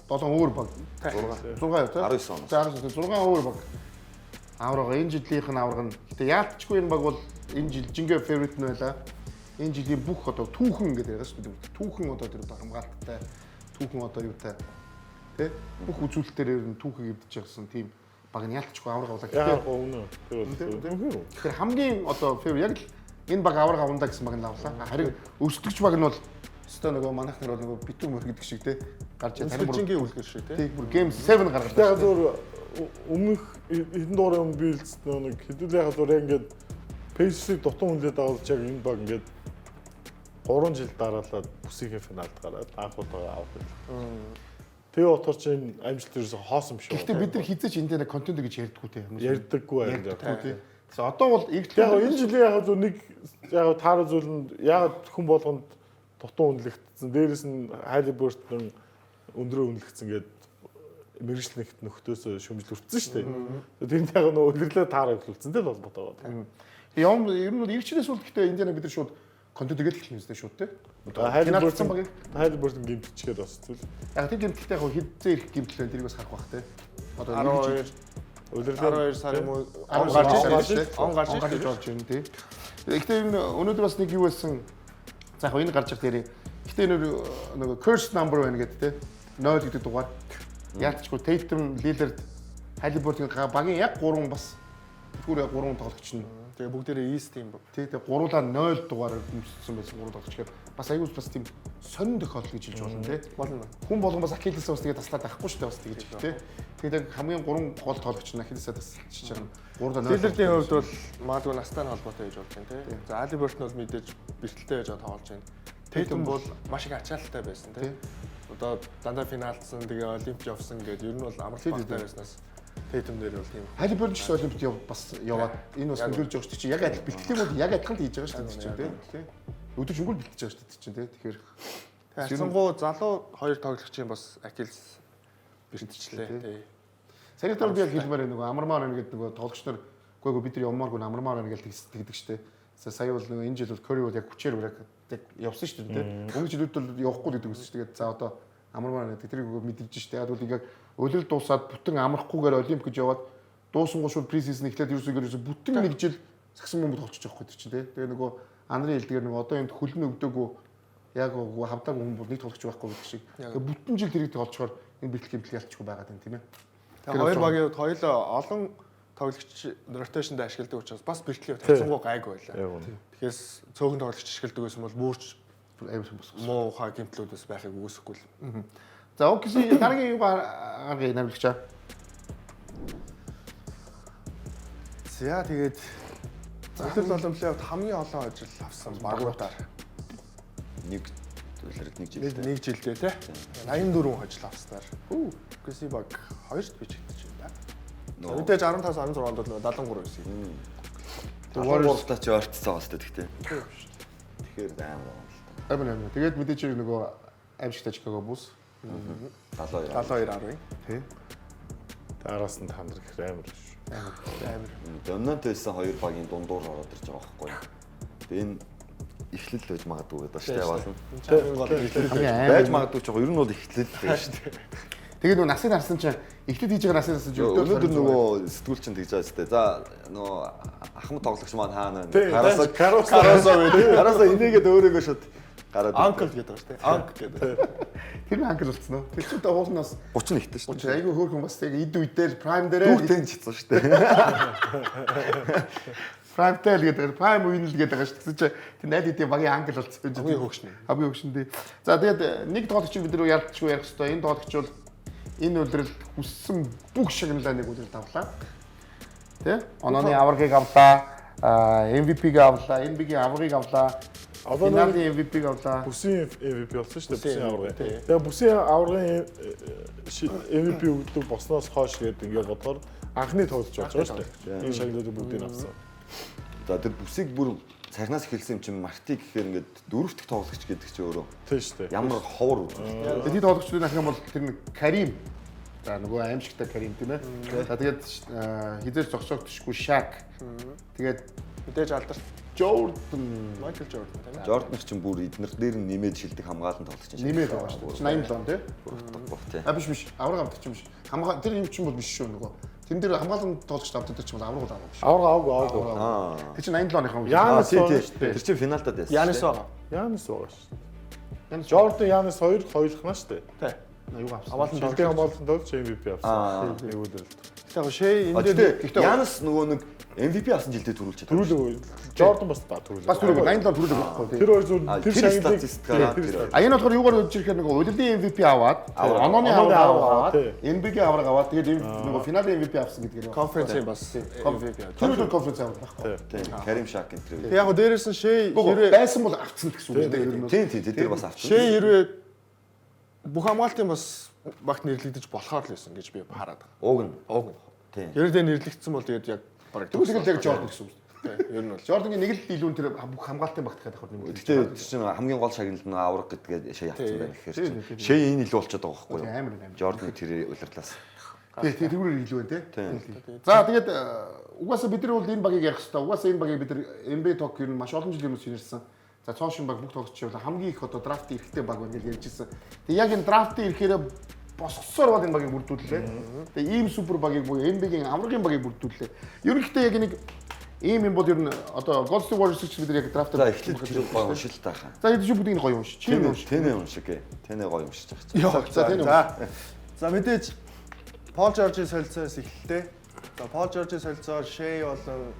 7 өөр баг. 6 6 юу тий? 19 оноос. За 19 6 өөр баг. Аврага энэ жилийнх нь авраг нь. Гэтэ яалтчгүй энэ баг бол энэ жил жингээ favorite нь байлаа. Энэ жилийн бүх одоо түүхэн гэдэг яриа шүү дээ. Түүхэн одоо тэр одоо хамгаалттай, түүхэн одоо юутай тий? Бүх үзүүлэлтээр ер нь түүхийг эвдэж явсан тийм баг нь яалтчгүй авраг авлаа. Гэтэ үнэ. Тэр бол үнэхээр. Тэгэхээр хамгийн одоо favorite яг л энэ баг авраг авандаа гэсэн баг нь авлаа. Харин өрсөлдөгч баг нь бол өстой нөгөө манайх нар бол нөгөө битүүн мөр гэдэг шиг тий гарч тарин бүржингийн үлгэр шиг тий бүр game 7 гаргалаа. Яг зөв өмнөх хэдэн дугаар юм би хэлсэн нэг хэдүүл яг зөв ингээд Pacers-ийг дутуу үнэлээд авалж яг энэ баг ингээд 3 жил дараалаад бүсийнхээ финалд гараад анх удаага авах байлаа. Тэгээ отор чинь амжилт ерөөсө хоосон биш. Гэхдээ бид нар хизээч энэ дээр контент гэж ярьдгүү те. Ярьдаггүй ярьдаггүй те. Тэгэхээр одоо бол яг энэ жилийн яг зөв нэг яг таараа зүйл нь яг хүн болгонд дутуу үнэлэгдсэн. Дээрээс нь Halliburton өндрөө үнэлэгдсэн гээд мэргэжлэгт нөхдөөсөө шүмжил өртсөн шүү дээ. Тэрэнд яг нөө үлрэрлээ таараа хөглүүлсэн дээ л холбоотой байгаа. Юм ер нь бол ирчнээс бол гэхдээ Индиана бид нар шууд контент игээл эхлэх юм зү шууд те. Halliburton Halliburton гимтчихээд бас зүйл. Яг тэр гимтэлтэй яг хэдзээ ирэх гимтэл байна тэрийг бас харах бах те. Одоо 12 12 сар юм уу он гарч иж болж байна тий. Гэхдээ энэ өнөөдөр бас нэг юу байсан. За яг энэ гарч ирэх дээр. Гэхдээ нөгөө curse number байна гэдэг те. 0 гэдэг дугаар. Яалтчгүй Tatum, Lillard, Halliburton багийн яг 3 бас түр яг 3 тоглогч нь. Тэгээ бүгдээрээ East team. Тий, тэгээ гуруулаа 0 дугаараар өмссөн байсан 3 тоглогч гэхээр бас аюул бас тийм сонин тохиолдол гэж хэлж болно тий. Болно. Хүн болгон бас Ахиллесээ бас тэгээ таслаад авахгүй шүү дээ бас тэгэж тий. Тэгээд яг хамгийн 3 гол тоглогч нь Ахиллесээ таслаж байгаа. Гурлаа 0. Lillard-ийн хувьд бол магадгүй настай холбоотой гэж болж байна тий. За Halliburton бол мэдээж бэрхтэлтэй байж байгаа тоглож байна. Tatum бол маш их ачаалттай байсан тий. Одоо дандаа финалдсан тэгээ олимп явсан гэдэг ер нь бол амралт багтай байснаас Tatum дээр бол тийм. Halliburton ч гэсэн олимпиад бас яваад энэ бас нөлөөлж байгаа шүү дээ чи яг адил бэлтгэл бол яг адилхан л хийж байгаа шүү дээ чинь тий. Өдөр шөнөгүй бэлтэж байгаа шүү дээ чинь тий. Тэгэхээр харьцангуй залуу хоёр тоглогчийн бас Ахиллес бэртчлээ тий. Саяхан би яг хэлмээр нөгөө амармаар байна гэдэг нөгөө тоглогч нар үгүй бид нар явмааргүй амармаар байна гэж тэгдэг шүү дээ. Сая бол нөгөө энэ жил бол Curry бол яг хүчээр яг явсан шүү дээ тий. Өмнөх жилүүд бол явахгүй гэдэг үсэн шүү дээ. За одоо амармаар байна. Тэрийг мэдэрч шүү дээ. Яг бол яг улирал дуусаад бүтэн амрахгүйгээр олимп гэж яваад дуусангуй шууд пресизон эхлээд ерөөсөө бүтэн нэг жил сагсан бөмбөг тоглож байгаа байхгүй чинь тий. Тэгээ нөгөө Андрын хэлдгээр нөгөө одоо энд хөлн өгдөөгүй яг хавдаагүй хүн бол нэг тоглогч байхгүй гэдэг шиг. Тэгээ бүтэн жил тэрийг тоглолцохоор энэ бэлтгэл гэмтэл ялчгүй байгаад байна тийм ээ. Тэгээ хоёр багийн хувьд хоёулаа олон тоглогч ротейшнд ашигладаг учраас бас бэлтгэлийн хувьд харьцангуй гайгүй байлаа. Тэгэхээр цөөхөн тоглогч ашигладаг байсан бол бүрч аюул босгосон. Муухай гэмтлүүд бас байхыг үгүйсэхгүй л. За OKC дараагийн юу гаргая наривлагчаа. За тэгээд Улирал олимпиад хамгийн олон ажил авсан багуудаар нэг улирал нэг жилдээ. Нэг жилдээ тий. 84 ажил авснаар. OKC баг хоёрт бичигдэж байна. Мэдээж 15 16 онд бол 73 байсан. Тэгээ Warriors-та ч ойртцоо байгаа шүү дээ тэгтээ. Тэгэхээр амар байгаа л та. Амар амар. Тэгээд мэдээж хэрэг нөгөө аимшигтай Chicago Bulls 72 72 10. Тий. Араас нь Thunder гэх амар шүү. Амар. Доминант байсан хоёр багийн дундуур ороод ирж байгаа байхгүй юу? Тэгээ энэ эхлэл байж магадгүй гэдэг шүү дээ болно. Байж магадгүй ч яг ер нь бол эхлэл л шүү дээ. Тэгээд нөгөө насыг харсан чинь эхлэл хийж байгаа насыг харсан чинь өнөөдөр нөгөө сэтгүүл чинь тэгж байгаа шүү дээ. За нөгөө ахмад тоглогч маань хаана вэ? Карусо байдаг. Карусо инээгээд өөрөөгөө шууд гараад Анкл гэдэг байгаа шүү дээ. Анк гэдэг. Тэр нь анкл болсон уу? Тэр чинь уулнаас 31-тэй шүү дээ. Айгүй хөөрхөн бас яг эд үедээ л прайм дээрээ дүүртэн чицсан шүү дээ. Prime тэл гэдэг prime үе нь л гэдэг байгаа шүү. Тэгсэн чинь тэр найд хэдийн багийн анкл болсон юм чинь. Хамгийн хөгшин. Хамгийн хөгшин тий. За тэгээд нэг тоглогч бид нар ялцчгүй ярих хэрэгтэй. Энэ тоглогч бол энэ улирал хүссэн бүх шагналаа нэг улиралд авлаа. Тэ? Онооны аваргыг авлаа, MVP-г авлаа, NBA-гийн аваргыг авлаа. Одоо финалийн MVP-г авлаа. Бүсийн MVP болсон шүү дээ. Бүсийн аварга. Тэгээ бүсийн аваргын MVP өгдөг болсноос хойш гэдэг ингээд бодохоор анхны тоглож болж байгаа шүү дээ. Энэ шагналуудыг бүгдийг авсан. За тэр бүсийг бүр царнаас эхэлсэн юм чинь Марти гэхээр ингээд дөрөв дэх тоглогч гэдэг чинь өөрөө Тийм шүү дээ. ямар ховор үзүүлэлт. Тэгээд тэд тоглогчдын ахын бол тэр нэг Карим. За нөгөө аимшигтай Карим тийм ээ. За тэгээд хизээж зогсоогдчихгүй Шак. Тэгээд Мэдээж алдарт Jordan Майкл Жордан тийм ээ. Жордан чинь бүр эднэр дээр нь нэмээд шилдэг хамгаалan тоглогч юм. нэмээд байгаа шүү дээ. 87 он тий. Бүр утгагүй тий. А биш биш. Авраг авдаг юм биш. Хамгаа тэр юм чинь бол биш шүү нөгөө. Тэн дээр хамгаалan тоглогч авдаг чинь бол авраг бол авах биш. Авраг авг авг. Аа. Тэр чинь 87 оныхон үе. Янис Тий, байгаа тий. шүү дээ. Тэр чинь финалдад байсан. Янис байгаа. Янис байгаа шүү дээ. Янис Жордан Янис хоёр хоёулахна шүү дээ. Тий. юу авсан. Хамгаалan Шилдэг тоглогч. хамгаалсан тоглогч MVP Аа. авсан. Нэг үлрэлт. Гэтэ яг Шей А энэ дээр гэхдээ Янис нөгөө нэг MVP авсан жилдээ түрүүлчихээд. Төрүүлээгүй. Жордан бас та төрүүлээ. Бас түрүүг 87 түрүүлэг байхгүй тий. Тэр хоёр зүгээр А, тэр тэр шагналыг статистикаараа тэр тэр А энэ болохоор юугаар өгч ирэхээр нөгөө улирлын MVP аваад, онооны авраг аваад, тий. NBA-гийн авраг аваад тэгээд нөгөө финалийн MVP авсан гэдгээр. конференцийн бас MVP авсан. Тэр үйл конференц авах байхгүй. Тий. Карим Шак энэ тэр. Тэг яг хөө дээрээс нь Шей Хэрвээ хэрвээ байсан бол авцсан л гэсэн үг дээ ер нь. Тий, тий, тэр бас авсан. Шей хэрвээ бүх хамгаалтын бас багт нэрлэгдэж болохоор л байсан гэж би хараад байгаа. Уг нь. Уг нь. Тий. Хэрвээ нэрлэгдсэн бол тэгээд яг бараг Тэгвэл тэгэл яг Jordan гэсэн үг. Тий, ер нь бол. Jordan-гийн нэг л илүү тэр бүх хамгаалтын багт гэдэг юм. Гэтэ тэр чинь хамгийн гол шагнал нь авраг гэдгээ Шей авсан байна гэхээр Тий, чинь. тий, тий. Шей энэ илүү болчиход байгаа байхгүй Тий, юу? амар амар. Жордан тэр улирлаас. Тий, тий, тэрүүгээр илүү байна тий. Тий. За тэгээд угаасаа бид нар бол энэ багийг ярих хэрэгтэй. Угаасаа энэ багийг бид нар NBA Talk ер нь маш олон жилийн өмнө шинэрсэн. За цоошин баг бүх тоглогч бол хамгийн их одоо драфтын эрхтэй баг байна гэж ярьж ирсэн. Тэгээд яг энэ драфтын эрхээрээ босгосоор бол энэ багийг бүрдүүллээ. Тэгээд ийм супер багийг буюу NBA-гийн аврагын багийг бүрдүүллээ. Ерөнхийдөө яг нэг ийм юм бол ер нь одоо Golden State Warriors ч бид нар яг драфтаар За эхлээд тэр гоё уншил таахаа. За хэд ч бүгдийг нь гоё унш. Чи юм унш. Тэнэ уншиг ээ. Тэнэ гоё уншиж байгаа чинь. Йоо, За, за тийм үү. за. За мэдээж Пол Жоржийн солилцоос эхэллээ. За Пол Жоржийн солилцоор Шей болон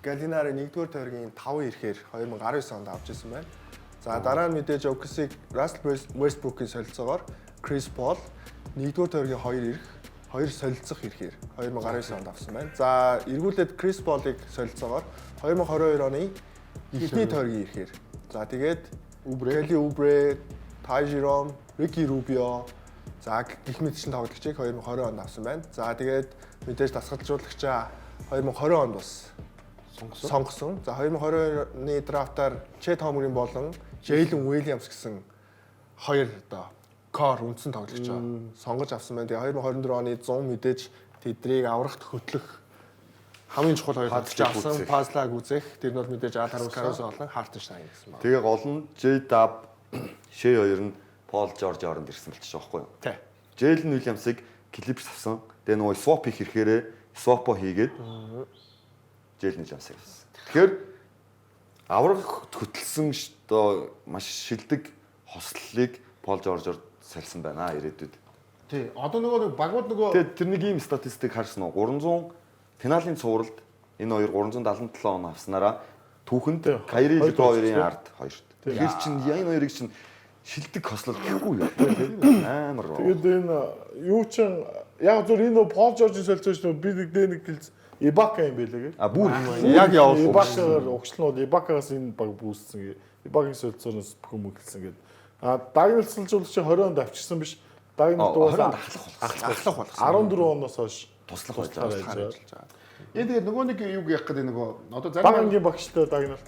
Галинари 1-р тойргийн 5 ирэхээр 2019 онд авч ирсэн байна. За дараа нь мэдээж OKC-г Russell Westbrook-ийн солилцоогоор Chris Paul 1-р тойргийн 2 ирэх, 2 солилцох ирэхээр 2019 онд авсан байна. За эргүүлээд Chris Paul-ыг солилцоогоор 2022 оны эхний тойргийн ирэхээр. За тэгээд Үбрэ. Kelly Oubre, Ty Jerome, Ricky Rubio за гих мэтчилэн тоглогчийг 2020 онд авсан байна. За тэгээд мэдээж дасгалжуулагчаа 2020 онд бас Сонгосон. сонгосон. За 2022 оны драфтаар Chet Holmgren болон Jalen Williams гэсэн хоёр одоо кор үндсэн тоглогчоо сонгож авсан байна. Тэгээ 2024 оны 100 мэдээж тэдрийг аврахт хөтлөх хамгийн чухал хоёр тоглогч авсан. гүйцэх. Пазлаа гүзэх. Тэр нь бол мэдээж Alex Caruso болон Hartenstein гэсэн байна. Тэгээ гол нь J-Dub Шей хоёр нь Пол Жорж оронд ирсэн болчих жоохгүй юу? Тий. Джейлен Уильямсыг Clippers авсан. Тэгээ нөгөө swap хийх хэрэгээрээ swap-о хийгээд Джейлен Уильямсыг авсан. Тэгэхээр авраг хөтөлсөн одоо маш шилдэг хослолыг Пол Жоржоор сольсон байна ирээдүйд. Тий. Одоо нөгөө нэг багууд нөгөө Тэгээд тэр нэг ийм статистик харсан уу? 300 финалийн цувралд энэ хоёр 377 он авснараа түүхэнд Тий, Кайри хоёр Леброн хоёрын тоглогч, ард хоёрт. Тэгэхээр чин энэ хоёрыг чин шилдэг хослол гэхгүй юу? Тийм амар. Тэгээд энэ юу чин яг зүр энэ нөө Пол Жоржийн солилцооч нөө би нэг дээр нэг хэлц Ибака юм байлээ гэ. А бүр Яг явуулсан. Ибакагаар угшлан бол Ибакагаас энэ баг бүүссэн гэ. Ибакийн солилцоноос бүх юм хөдөлсөн гээд. А дагналцалжуулагч 20 онд авчирсан биш. Дагналт 20 угаасаа онд ахлах болсон. Ахлах болгосон. 14 оноос хойш Туслах байж туслахаар байгаа. байж байгаа. Энэ тэгээд нөгөө нэг юг яах гэдэг нөгөө одоо Баг зарим ангийн багштай дагналт.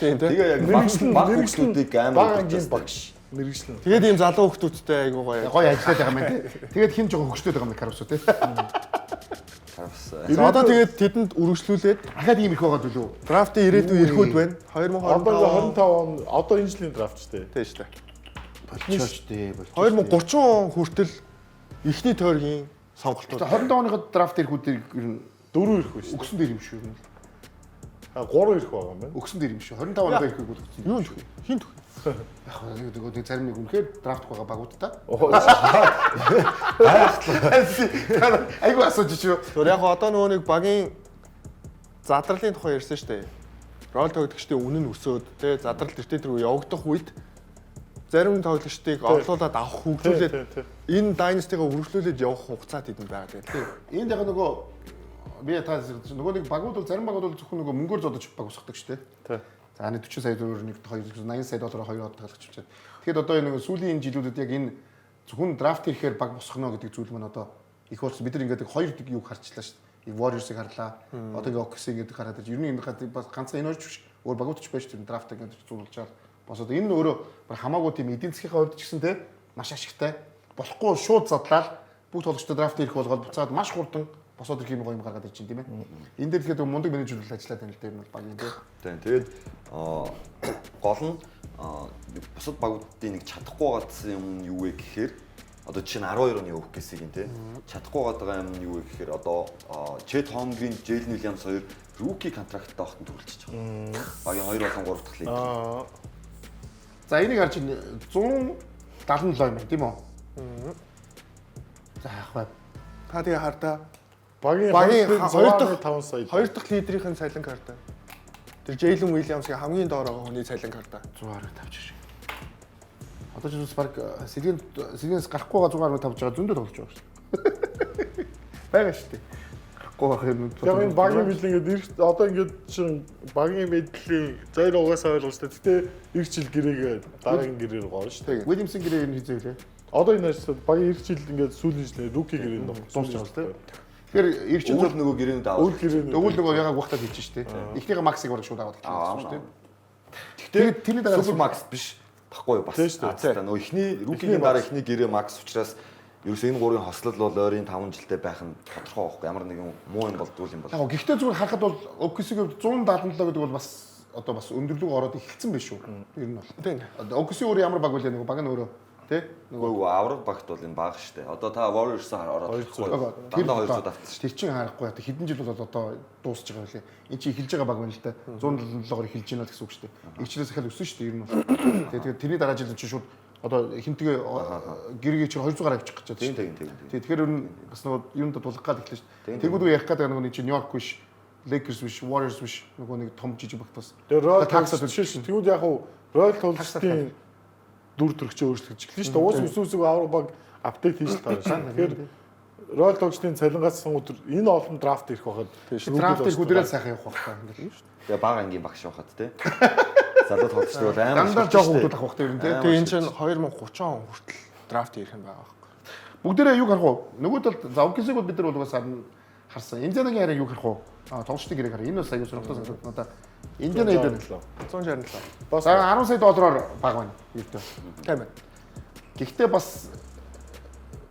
Тийм тий. Тэгээ яг Мэргэжлэн баг мэргэжлэн хүмүүсийг амар баг ангийн багш. Мэргэжлэн. Тэгээд ийм залуу хүмүүстэй айгуу гоё. гоё ажиллаад байгаа юм байна тий. Тэгээд хин жоохон хөгжлөд байгаа юм Карусо тий. Карус. За одоо тэгээд тэдэнд үргэлжлүүлээд Дахиад ийм их байгаа төлөө. драфтын ирээдүйн эрхүүд байна. Одоо 2025 25 он одоо энэ жилийн драфт ч тий. тийм шүү дээ. Болчихооч тий. 2030 он хүртэл эхний тойргийн сонголтууд. 25 оныхоо драфт эрхүүд ер нь Дөрөв ирэх үү шүү. өгсөн дээр юм шүү. А 3 ирэх байгаа юм байна. Өгсөн дээр юм шүү. 25 оныхоо эрхийг бол өгсөн. Юу нөх? Хин төх? Яг нэг нөгөө нэг зарим нэг үнэхээр драфт байгаа багуудтай. Оо. Айгу асууж шүү. Тэр яг одоо нөгөө нэг багийн задралын тухай ярьсан шүү дээ. Рол тоглогчдын үнэ нь өсөөд тэ задрал тэртээ тэргүй явагдах үед зарим тоглогчдыг орлуулад авах хөгжүүлээд Тий, тий, энэ дайнастигаа үргэлжлүүлээд явах хугацаа тэдэнд байгаа гэдэг. Энд яг нөгөө би та нөгөө нэг багууд бол зарим багууд бол зөвхөн нөгөө мөнгөөр зодож баг усгадаг шүү дээ. Тий. За нэг 40 сая төгрөг нэг 2 80 сая доллараар хоёр од тагалах чивчээд. Тэгэхэд одоо энэ сүүлийн энэ жилүүдэд яг энэ зөвхөн драфт ирэхээр баг босгоно гэдэг зүйл маань одоо их болсон. Бид нар ингээд хоёр юг харчлаа шүү дээ. Warriors-ыг харлаа. Одоо ингээ OKC гэдэг гараад ирж. Ер нь энэ бас ганцхан энэ хоёр ч биш. Өөр багууд ч байж тэр драфт ингээд зүүлж чаад бас одоо энэ нь өөрөө хамаагүй тийм эдийн засгийн хувьд ч гэсэн те маш ашигтай. Болохгүй шууд задлаад бүх тоглогчдод драфт ирэх болгоод буцаад маш хурдан босоод ирэх юм гоё юм гаргаад ирж байна тийм ээ. Энэ дээр тэгэхээр мундаг менежер бол ажиллаад байна л дээ энэ бол багийн тийм. Тийм. Тэгээд гол нь бусад багуудын нэг чадахгүй байгаадсан юм нь юу вэ гэхээр одоо жишээ нь 12 оны OKC-ийн тийм чадахгүй байгаа юм нь юу вэ гэхээр одоо Chet Holmgren, Jalen Williams хоёр rookie contract-тай багтан төрөлжиж байгаа. Багийн 2 болон 3 дахь лидер. За энийг харж 177 юм байна тийм үү? За яах вэ? Та тэгээ хардаа. Багийн 2 5 сая. Хоёр дахь лидерийн цалин карта. Тэр Jalen Williams-ийн хамгийн доор байгаа хүний цалин карта. 100.5 шиш. Одоо ч бас баг сэлгэнээс гарахгүй байгаа 100.5 байгаа зөндөө тоглож байгаа шүү дээ. Байгаа шүү дээ. Гарахгүй байх юм. Яг энэ багийн мэдл ингээд ирэх одоо ингээд чин багийн мэдлийн заяр угаасаа ойлгож та. Гэтэ ирэх жил гэрээгээ дараагийн гэрээр гоорно шүү дээ. Williams-ийн гэрээ ер нь хизээ үлээ. Одоо энэ ажил багийн ирэх жил ингээд сүүлийн жил rookie гэрээ нөх дуусч байгаа шүү дээ. Тэгэхээр ирэх жил Өвөл нөгөө гэрээнүүд аваад. Өвөл гэрээнүүд. Өвөл нөгөө ягааг багтаад хийж шүү дээ. Эхнийхээ Max-ыг бараг шууд аваад эхэлсэн шүү дээ. Гэхдээ тэрний дараа Super Max биш баггүй юу бас. Тийм шүү дээ. Нөгөө эхний rookie-гийн дараа эхний гэрээ Max учраас ерөөсөө энэ гурвын хослол бол ойрын 5 жилдээ байх нь тодорхой байхгүй. Ямар нэгэн муу юм болдгоо юм бол. Яг гэхдээ зүгээр харахад бол OKC-ийн хувьд 177 гэдэг бол бас одоо бас өндөрлөг ороод эхэлсэн байх шүү. Ер нь бол. Тийм. Одоо OKC өөрөө ямар баг вэ нөгөө баг нь өөрөө тий Нөгөө авраг багт бол энэ бага штэ. Одоо та Warriors-аар ороод ирэхгүй. Дандаа 200 автсан шүү. Тэр чинь харахгүй одоо хэдэн жил бол одоо дуусч байгаа байлээ. Энд чинь эхэлж байгаа баг байна л да. 177-оор эхэлж байна л гэсэн үг шүү дээ. Игчлээс ахал өссөн шүү дээ ер нь бол. Тэгээд тэрний дараа жил чинь шууд одоо хинтгээ гэргээ чинь 200 гараа авчих гэж байна. Тийм. Тэгэхээр ер нь бас нөгөө юунд тулах гал эхлэн шүү дээ. Тэгвэл үү ярих гэдэг нөгөө нэг чинь Нью-Йорк биш, Lakers биш, Warriors биш нөгөө нэг том жижиг багт бас. Тэгээ Royal Таксад биш. Тэгвэл яг уу Royal тоглолтын дүр төрхчөө өөрчлөгдөж эхэлнэ шүү дээ. Уус өсөөсөг авраг баг update хийж таарна шүү. Тэгэхээр Royal тоглолтын цалингаас өдөр энэ олон драфт ирэх байхад драфт ирэх өдрөө сайхан явах байх та ингээл. Тэгээ бага ангийн багш байхад тий. Залуу тоглогчдод бол амар дандаа жоох хүмүүс авах байх тэр нь тий. Тэгээ энэ чинь 2030 он хүртэл драфт ирэх юм байгаа байхгүй. Бүгдээрээ юу харах вэ? Нөгөө талд за OKC-г бол бид нар бол угаасаа харсан. Индианагийн харийг юу харах вэ? Тоглогчдын гэрээг харах. Энэ бас аюул сонирхолтой санагдав надаа. Индиана хэд вэ? 167. Бас 10 сая доллараар бага байна. Ердөө. Тийм байна. Гэхдээ бас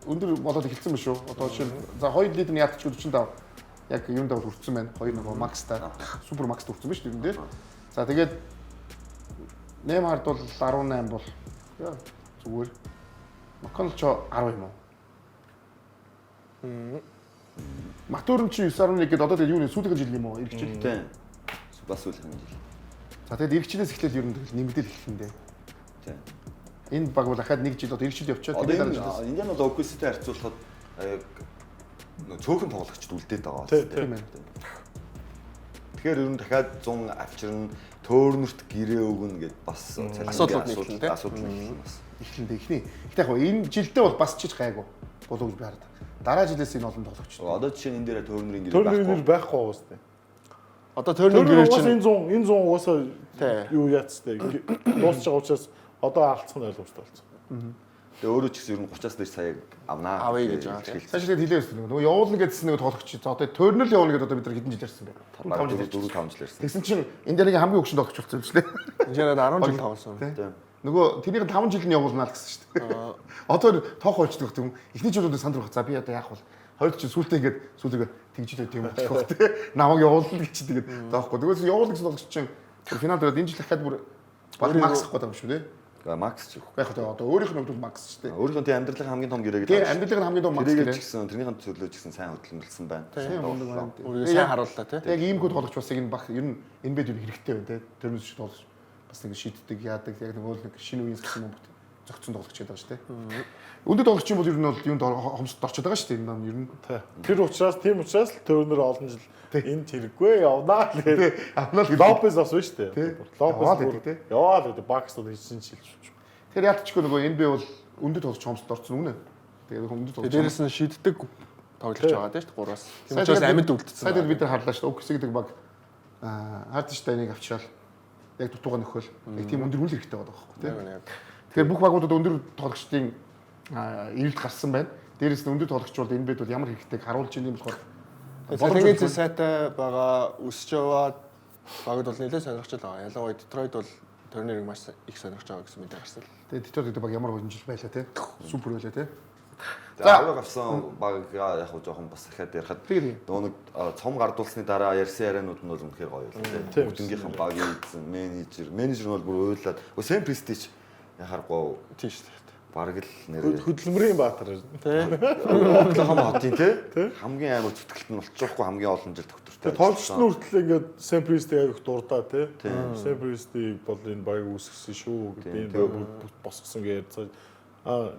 өндөр болоод эхэлсэн биш үү? Одоо жишээ нь за хоёр лидер нь яатч 45 яг юунд бол хүрсэн байна. Хоёр нөгөө Max-та Super Max-та хүрсэн байна шүү дээ ер нь. За тэгээд Неймард бол 18 бол зүгээр. Макконл ч 10 юм уу? Матурн чи 9.1 гээд одоо тэгээд юу нэ сүүлийн жил юм уу? Ирэх жил. Тийм. Бас сүүлийн жил. За тэгээд ирэх жилээс эхлээл ер нь тэгэл нэмэгдэл эхлэн дээ. Тийм. Энэ баг бол ахаад нэг жил одоо ирэх жил явчаад тэгээд дараа жилээс Индиан бол OKC-тэй харьцуулахад яг цөөхөн тоглогчд үлдээд байгаа. Тийм ээ. Тэгэхээр ер нь дахиад 100 авчирна, төөрнөрт гэрээ өгнө гэд бас асуудал эхэлнэ бас. Эхлэн дээ эхний. Гэтэ яг энэ жилдээ бол бас чиж гайгүй болов гэж би хараад. Дараа жилээс энэ олон тоглогч. Одоо жишээ нь энэ дээр төөрнөрийн гэрээ байхгүй. Байхгүй уус тээ. Одоо төөрнөрийн гэрээ чинь энэ 100 угаасаа юу яацтай дуусч байгаа учраас одоо алдсан ойлгомжтой болсон. Тэгээ өөрөө ч гэсэн ер нь 30-аас дээш саяг авнаа. Авъя гэж байгаа. Цааш тэгээд хэлээ байсан. Нөгөө явуулна гэдсэн нэг тоглогч. За одоо төөрнөл явуулна гэдээ одоо бид нар хэдэн жил ярьсан бэ? 4 5 жил ярьсан. Тэгсэн чинь Индианагийн хамгийн хөгшин тоглогч болсон юм шиг лээ. Индианад 10 жил тоглосон. Тийм. Нөгөө тэрийг 5 жил нь явуулнаа л гэсэн шүү дээ. Одоо тоох болчихдог юм. Эхний жилүүдээ санд руу за би одоо яах вэ? Хоёр жил сүүлдээ ингээд сүүлдээ тэгж л тийм болох байх тий. Намайг явуулна гэж тэгээд тоохгүй. Тэгээс явуулна гэсэн тоглогч чинь финал дээр энэ жил дахиад бүр баг макс ахгүй юм шүү дээ. Макс ч яг хөө одоо өөрийнх нь хувьд бол макс шүү дээ. Өөрийнх нь тийм амьдралын хамгийн том гэрээ гэдэг. Тийм амьдралын хамгийн том макс гэрээ ч гэсэн тэрнийхэн төлөө ч гэсэн сайн хөдөлмөрлсөн байна. Өөрийгөө сайн харууллаа тий. Яг ийм хөө тоглогч бас энэ баг ер нь NBA дээр хэрэгтэй байна тий. Тэрнээс шиг тоглогч бас нэг шийддэг яадаг яг нэг нэг шинэ үеийн гэсэн юм бүт зөгцсөн тоглогч гэдэг байгаа шүү дээ. Өндөр тоглогч юм бол ер нь бол юунд хомсд орчод байгаа шүү дээ. Энэ нам ер нь. Тэр учраас тийм учраас л төөрнөр олон жил энд хэрэггүй явнаа л гэдэг. Авнаа л Лопес бас байна шүү дээ. Лопес гэдэг тий. Яваа л гэдэг Бакс бол хийсэн шилж. Тэр яалтчгүй нөгөө NBA бол өндөр тоглогч хомсд орсон үнэ. Тэгээд өндөр тоглогч. Дээрээс нь шийддэг тоглогч байгаа тийм шүү дээ гураас. Тийм учраас амьд үлдсэн. Сая бид нар харлаа шүү дээ. OKC гэдэг баг Харденштайныг авчирал яг дутууга нөхөл. Яг тийм өндөр үл хэрэгтэй байгаа байхгүй тийм. Тэгэхээр бүх багуудад өндөр тоглогчдын эрэлт гарсан байна. Дээрээс нь өндөр тоглогч бол NBA-д бол ямар хэрэгтэйг харуулж ийн юм болохоор Цалингийн зэс сайтай байгаа, өсөж яваад багд бол нэлээд сонирхож байгаа. Ялангуяа Детройт бол турнирыг маш их сонирхож байгаа гэсэн мэдээ гарсан л. Тэгээ Детройт гэдэг баг ямар гоё жил байлаа те. Супер байлаа те. За авраг авсан баг яг хуу жоохон бас дахиад ярихад Тэгээ. нөгөө нэг цом гардуулсны дараа ярьсан ярианууд нь бол үнэхээр гоё л те. Бүгднгийнхэн багийн эзэн, менежер, менежер нь бол бүр уйлаад. Өө Сэм Престиж яхааргүй Тийм шүү дээ. бараг л нэрээ Хөдөлмөрийн баатар. Тэ. Оклахома хотын те хамгийн амар зүтгэлт нь болчихгүй хамгийн олон жил доктортой. Тэгээ тоглогчд нь хүртэл ингээд Сэм Пристийг аяг дурдаа тий. Сэм Пристийг бол энэ багийг үүсгэсэн шүү гэдэг энэ баг бүгд босгосон гэж ярьцаа. А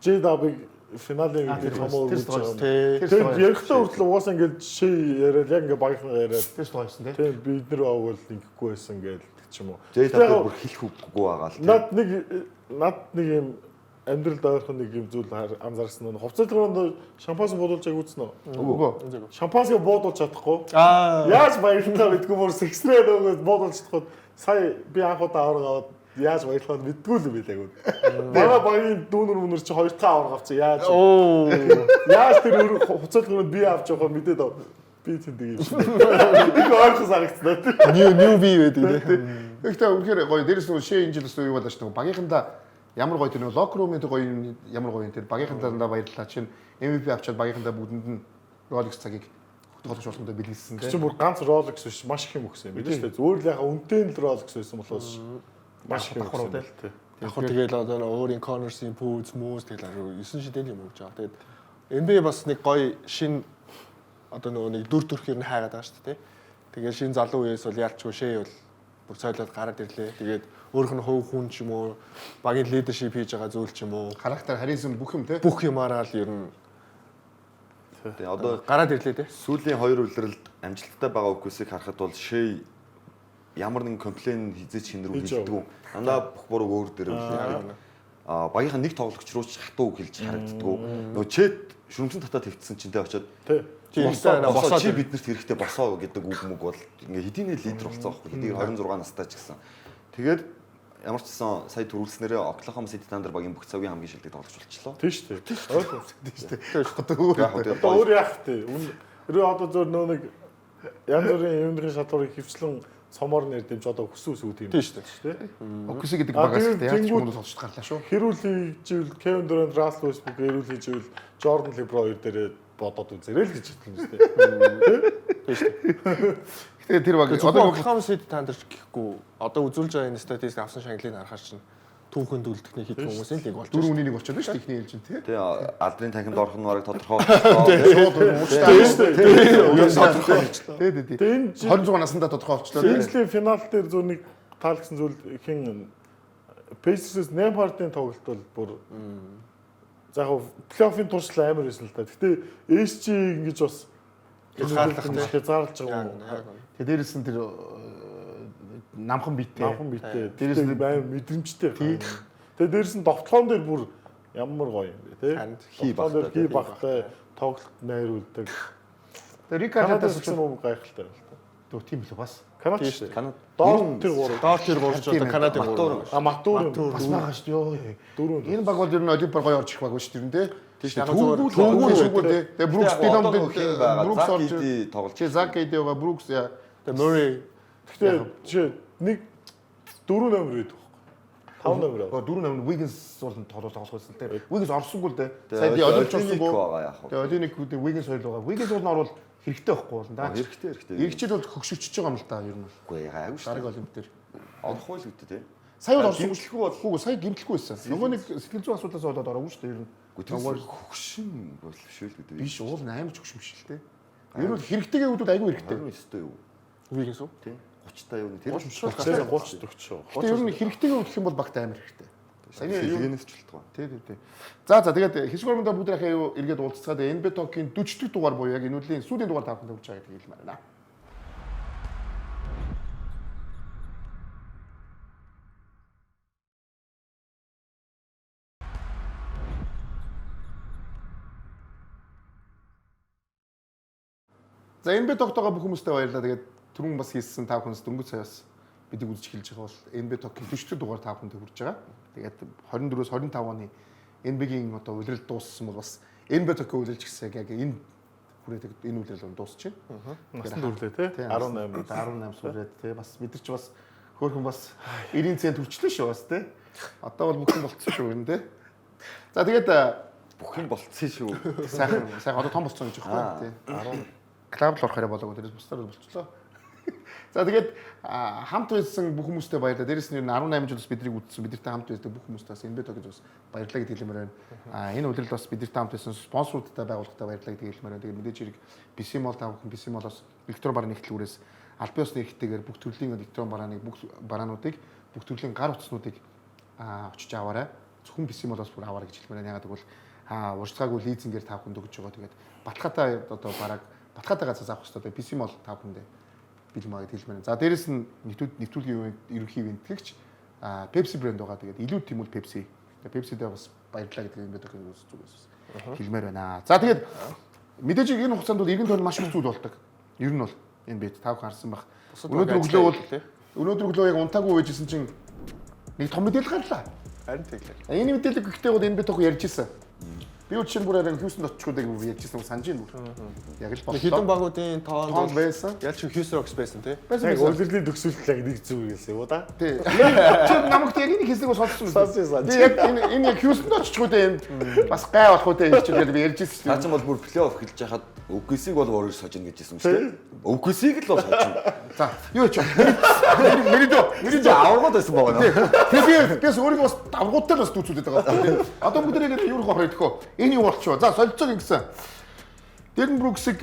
J-Dub-ыг финалийн үед томоо тэр өргөж байгаа. Тэ. Тэгээд ярихдаа хүртэл угаасаа ингээд ши яриад яг ингээд багийнхаа яриад Тэр гоё байсан те. тийм бид нар авал ингэхгүй байсан гээл ч юм уу. J-Dub бүр хэлэх үггүй байгаа л те. Над нэг юм амьдралд ойрхон нэг юм зүйл анзаарсан нь хувцаслалт шампанс буудуулж яг үзнэ үү? Үгүй. Шампанскыг буудуулж чадахгүй. Аа. Яаж баярлалаа мэдгүй бүр сэгсрээ нөгөө буудуулж чадахгүй. Сая би анх удаа авраг аваад яаж баярлахаа мэдгүй л юм байлаа. Манай багийн дүүнер мүнэр чи хоёр дахь авраг авчих яаж Оо. яаж тэр өөр хувцаслалт би авч явахаа мэдээд ав. Би тэндэг юм шиг. Их ойрхон санагдсан. New би байдаг тий. Гэхдээ үнэхээр гоё. Дээрээс нь шээ энэ жил бас юу болоо шүү дээ. Багийнхандаа ямар гоё тэр нөгөө локер румын тэр гоё юм ямар гоё юм тэр багийнхандаа дандаа баярлалаа чинь MVP авчаад багийнхандаа бүгдэнд нь Rolex цагийг тоглож болгондоо бэлгэлсэн Чи те. бүр ганц Rolex биш маш их юм өгсөн юм билээ шүү дээ. Зүгээр л яхаа үнэтэй нь л Rolex байсан болохоос маш их юм өгсөн юм бэл тээ. Яг хөө тэгэл одоо нэг өөрийн Connors-ийн пүүз, мүүс тэгэл 9 шидэл юм өгж байгаа. Тэгээд NBA бас нэг гоё шин одоо нөгөө нэг дүр төрх ер нь хайгаад байгаа шүү дээ. Тэгээд шин залуу үеэс бол ялчгүй шээ бол бүр цойлоод гараад ирлээ. Тэгээд өөрөх нь хувь хүн ч юм уу, багийн лидершип хийж байгаа зүйл ч юм уу, Характер, харизм бүх юм те. бүх юмараа л ер нь Тэгээ одоо гараад ирлээ те. сүүлийн хоёр улиралд амжилттай байгаа үгүйсийг харахад бол Шэй ямар нэгэн комплейн хизээч хин рүү Хийж хэлдэггүй. Дандаа бүх буруу өөр дээр үлддэг. Аа багийнхаа нэг тоглогч руу ч хатуу үг хэлж харагддаггүй. Нөгөө Чет шүрмсэн татаа твтсэн чинь тэ очиод Тий. Тийм босоо босоо чи биднэрт хэрэгтэй босоо гэдэг үг мүг бол ингээ хэдийнэ лидер болсон байхгүй хэдийгээр 26 настай ч гэсэн. Тэгээд ямар ч гэсэн сая төрүүлснээрээ Oklahoma City Thunder багийн бүх цагийн хамгийн шилдэг тоглогч болчлоо. Тийм шүү дээ. Ойлгомжтой. Тийм шүү дээ. Одоо өөр Яг хөө тэгээд Одоо өөр яах вэ? Өрөө одоо зөв нөө нэг янз бүрийн юмны шалгуурыг хөвчлэн цомоор нэр дэмж одоо өссөн үсгүүд юм. Тийм шүү дээ. дээ. Окси гэдэг А, багаас тэгээд те яаж ч тэнгууд- мөн тоглож гарлаа шүү. Хэрүүл хийжвэл Кевин Дурант, Рассел Вестбрук хэрүүл хийжвэл Жордан Леброн хоёр дээрээ бодоод үзээрэй л гэж хэлсэн юм шүү дээ. Гэтэ тэр баг Одоо одоо Oklahoma City Thunder гэхгүй одоо үзүүлж байгаа энэ статистик авсан шагналыг харахаар чинь түүхэн дүлдэх нэг хэдэн хүмүүсийн лиг болж дөрөв үнийн нэг болчихлоо шүү дээ эхний ээлжин те. Тэ алдрын танхимд орох нь бараг тодорхой болчихлоо. Шууд ууштай. Тийм шүү дээ. Тодорхой болчихлоо. Тий, тий, тий. Тэгээ энэ жил 26 наснда тодорхой болчихлоо. энэ жилийн финал дээр зөв нэг таалагдсан зүйл хин Pacers-с Nembhard-ын тоглолт бол бүр за яг плей-оффын туршлага амар байсан л та. Гэтэ SG ингэж бас Хязгаарлах, тий. хязгаарлаж байгаа юм. Тэгээ дээрэс нь тэр намхан биетэй. Намхан биетэй. Дээрээс Дээрээс нь амар мэдрэмжтэй. Тэгээ дээрээс нь довтлогон дээр бүр ямар гоё юм бэ тий. Харин хий Довтлогон дээр багтай, хий багтай тоглолт найруулдаг. Тэгээ Рикардаас Канадаас гэсэн юм гайхалтай байна л та. Дөө тийм билүү бас. Канад шүү дээ. Канад Доор тэр гурав. Доор тэр гурав ч одоо Канадын Матур. гурав. А Матур юм. Бас байгаа шүү дээ. Йоо. Дөрөв. Энэ баг бол ер нь Олимпиар гоё орж ирэх баг шүү дээ ер нь те. Тийм шүү дээ. Яг зүгээр Түүгүүл түүгүүл те. Тэгээ Брукс Динам Динам байгаа. Брукс Зак орж Иди тоглож. Чи Зак Иди байгаа Брукс яа. Тэгээ Murray Гэтэ жишээ нэг дөрөв номер байдаг байхгүй. Тав номер аваа. Дөрөв номер Wiggins бол тоглох тоглох байсан те. Wiggins орсонгүй л дээ. Тэгээ Сая би Олимпич Олиник орсонгүй. байгаа яг хав. Тэгээ Олиник үү Wiggins хоёр л байгаа. Wiggins бол нь орвол хэрэгтэй байхгүй бол да. Хэрэгтэй хэрэгтэй. Иргэжил бол хөгшөрчөж байгаа юм л да ер нь бол. Үгүй гайгүй шүү. Дараг Олимп дээр. Орохгүй л үгүй тий. Сая бол орсонгүй Гимтлэхгүй бол Үгүй сая гимтлэхгүй байсан. Нөгөө нэг сэтгэл зүйн асуудлаас болоод ороогүй шүү дээ ер нь. үгүй тэр хөгшин бол биш үү л гэдэг. Биш уул нь амар ч хөгшин биш л дээ. Ер нь бол хэрэгтэйгээ үүдүүд айгүй хэрэгтэй. 29 дөө юу? Wiggins үү? Тий. 30 та юу нэг тэр Тэр 30 40 шүү. Гэтэ ер нь хэрэгтэйгээ үүдэх юм бол багт амар хэрэгтэй. Саяны юу сэлгэнээс ч болтгоо. Тий, тий, тий. За за тэгээд хэсэг хормондоо бүгд ахаа юу эргээд уулзцаад NBA Talk-ийн 40 дахь дугаар буюу яг энэ үлийн сүүлийн дугаар та бүхэнд хүрч байгаа гэдгийг хэлмээр байна. За NBA Talk-тойгоо бүх хүмүүстээ баярлалаа. Тэгээд түрүүн бас хийсэн та бүхэнс дөнгөж саяас бидийг үзэж эхэлж байгаа бол NBA Talk-ийн 40 дахь дугаар та бүхэнд хүрч байгаа. Тэгээд 24-өөс 25 оны NBA-гийн одоо улирал дууссан бол бас NBA Talk-ийн улирал ч гэсэн яг энэ Хүрээд энэ үлрэл дуусчихна. Насан дүрлээ те 18 18 сүрээд те бас бид нар ч бас хөөхөн бас 90 цент хүрчлээ шүү бас те. Одоо бол бүх юм болцсон шүү энэ те. За тэгээд Бүх юм болцсон шүү. сайхан сайхан одоо том болцсон гэж байгаа байхгүй те. Клуб л орох хэрэг болоогүй тэрээс бусдаар бол болчлоо. За тэгээд хамт байсан бүх хүмүүстээ баярлалаа. Дээрэс нь ер нь 18 жил бас биднийг үзсэн, бидэртэй хамт байсан бүх хүмүүстээ бас NBA Talk-ийг бас баярлалаа гэдгийг хэлмээр байна. Энэ удирдал бас бидэртэй хамт байсан спонсоруудтай байгууллагатай баярлалаа гэдгийг хэлмээр байна. Тэгээд мэдээж хэрэг PC Mall та бүхэн PC Mall-оос электрон барааны ихтлгүүрээс аль биесны эрхтэйгээр бүх төрлийн электрон барааныг бүх бараануудыг бүх төрлийн гар утаснуудыг очиж аваарай. Зөвхөн PC Mall-оос бүр аваарай гэж хэлмээр байна. Яагаад гэвэл урьдчилгаагүй лизингээр та бүхэнд өгч байгаа. Тэгээд баталгаатай одоо барааг баталгаатай газар авах хэрэгтэй. PC Mall та бүхэндээ бэлэн маа гэж хэлмээр байна. За дээрэс нь нэвтрүүлгийн ерөнхий ивентгэгч Pepsi брэнд байгаа. Тэгээд илүү тийм үл Pepsi. Тэгээд Pepsi-дээ бас баярлалаа гэдэг юм байдаг зүгээс хэлмээр байна. За тэгээд мэдээж энэ хугацаанд бол эргэн тойрон маш их зүйл болдог. Ер нь бол энэ бит та бүхэн харсан байх. Өнөөдөр өглөө яг унтаагүй байжсэн чинь нэг том мэдээлэл гарлаа. Харин тэглээ. Энэ мэдээлэл гэхдээ бол энэ бит тох ярьж ирсэн. Би үл чинь бүр арай Хьюстонд очихгүй гэж ярьж ирсэн санаж байна бүр. Яг л боллоо. Хэдэн багуудын тоонд байсан. Ялч Хьюстон Рокс байсан тий. Яг улирлын төгсөлт яг нэг зүг хэлсэн юм уу да? Тий. Чи намайг яг энэ хэсгийг сонссон юм. Сонссон. Би яг энэ яг Хьюстонд очихгүй дээ энэ бас гай болох уу дээ гэж би ярьж ирсэн шүү дээ. Наа чи бол бүр плей-офф эхэлж хахад OKC-г бол Warriors хожино гэж хэлсэн юм шүү дээ. OKC-г л бол хожино. За, юу ч. Мэридо аваргууд байсан байгаа нөө. Тэгээ би өөрийгөө бас давргуудтай л бас дүүцүүлээд байгаа. Одоо бүгдээрээ юу руу орох идэхөө. Энэ юу болчихоо. За, солилцоог ингэсэн. Дэрэн Бруксыг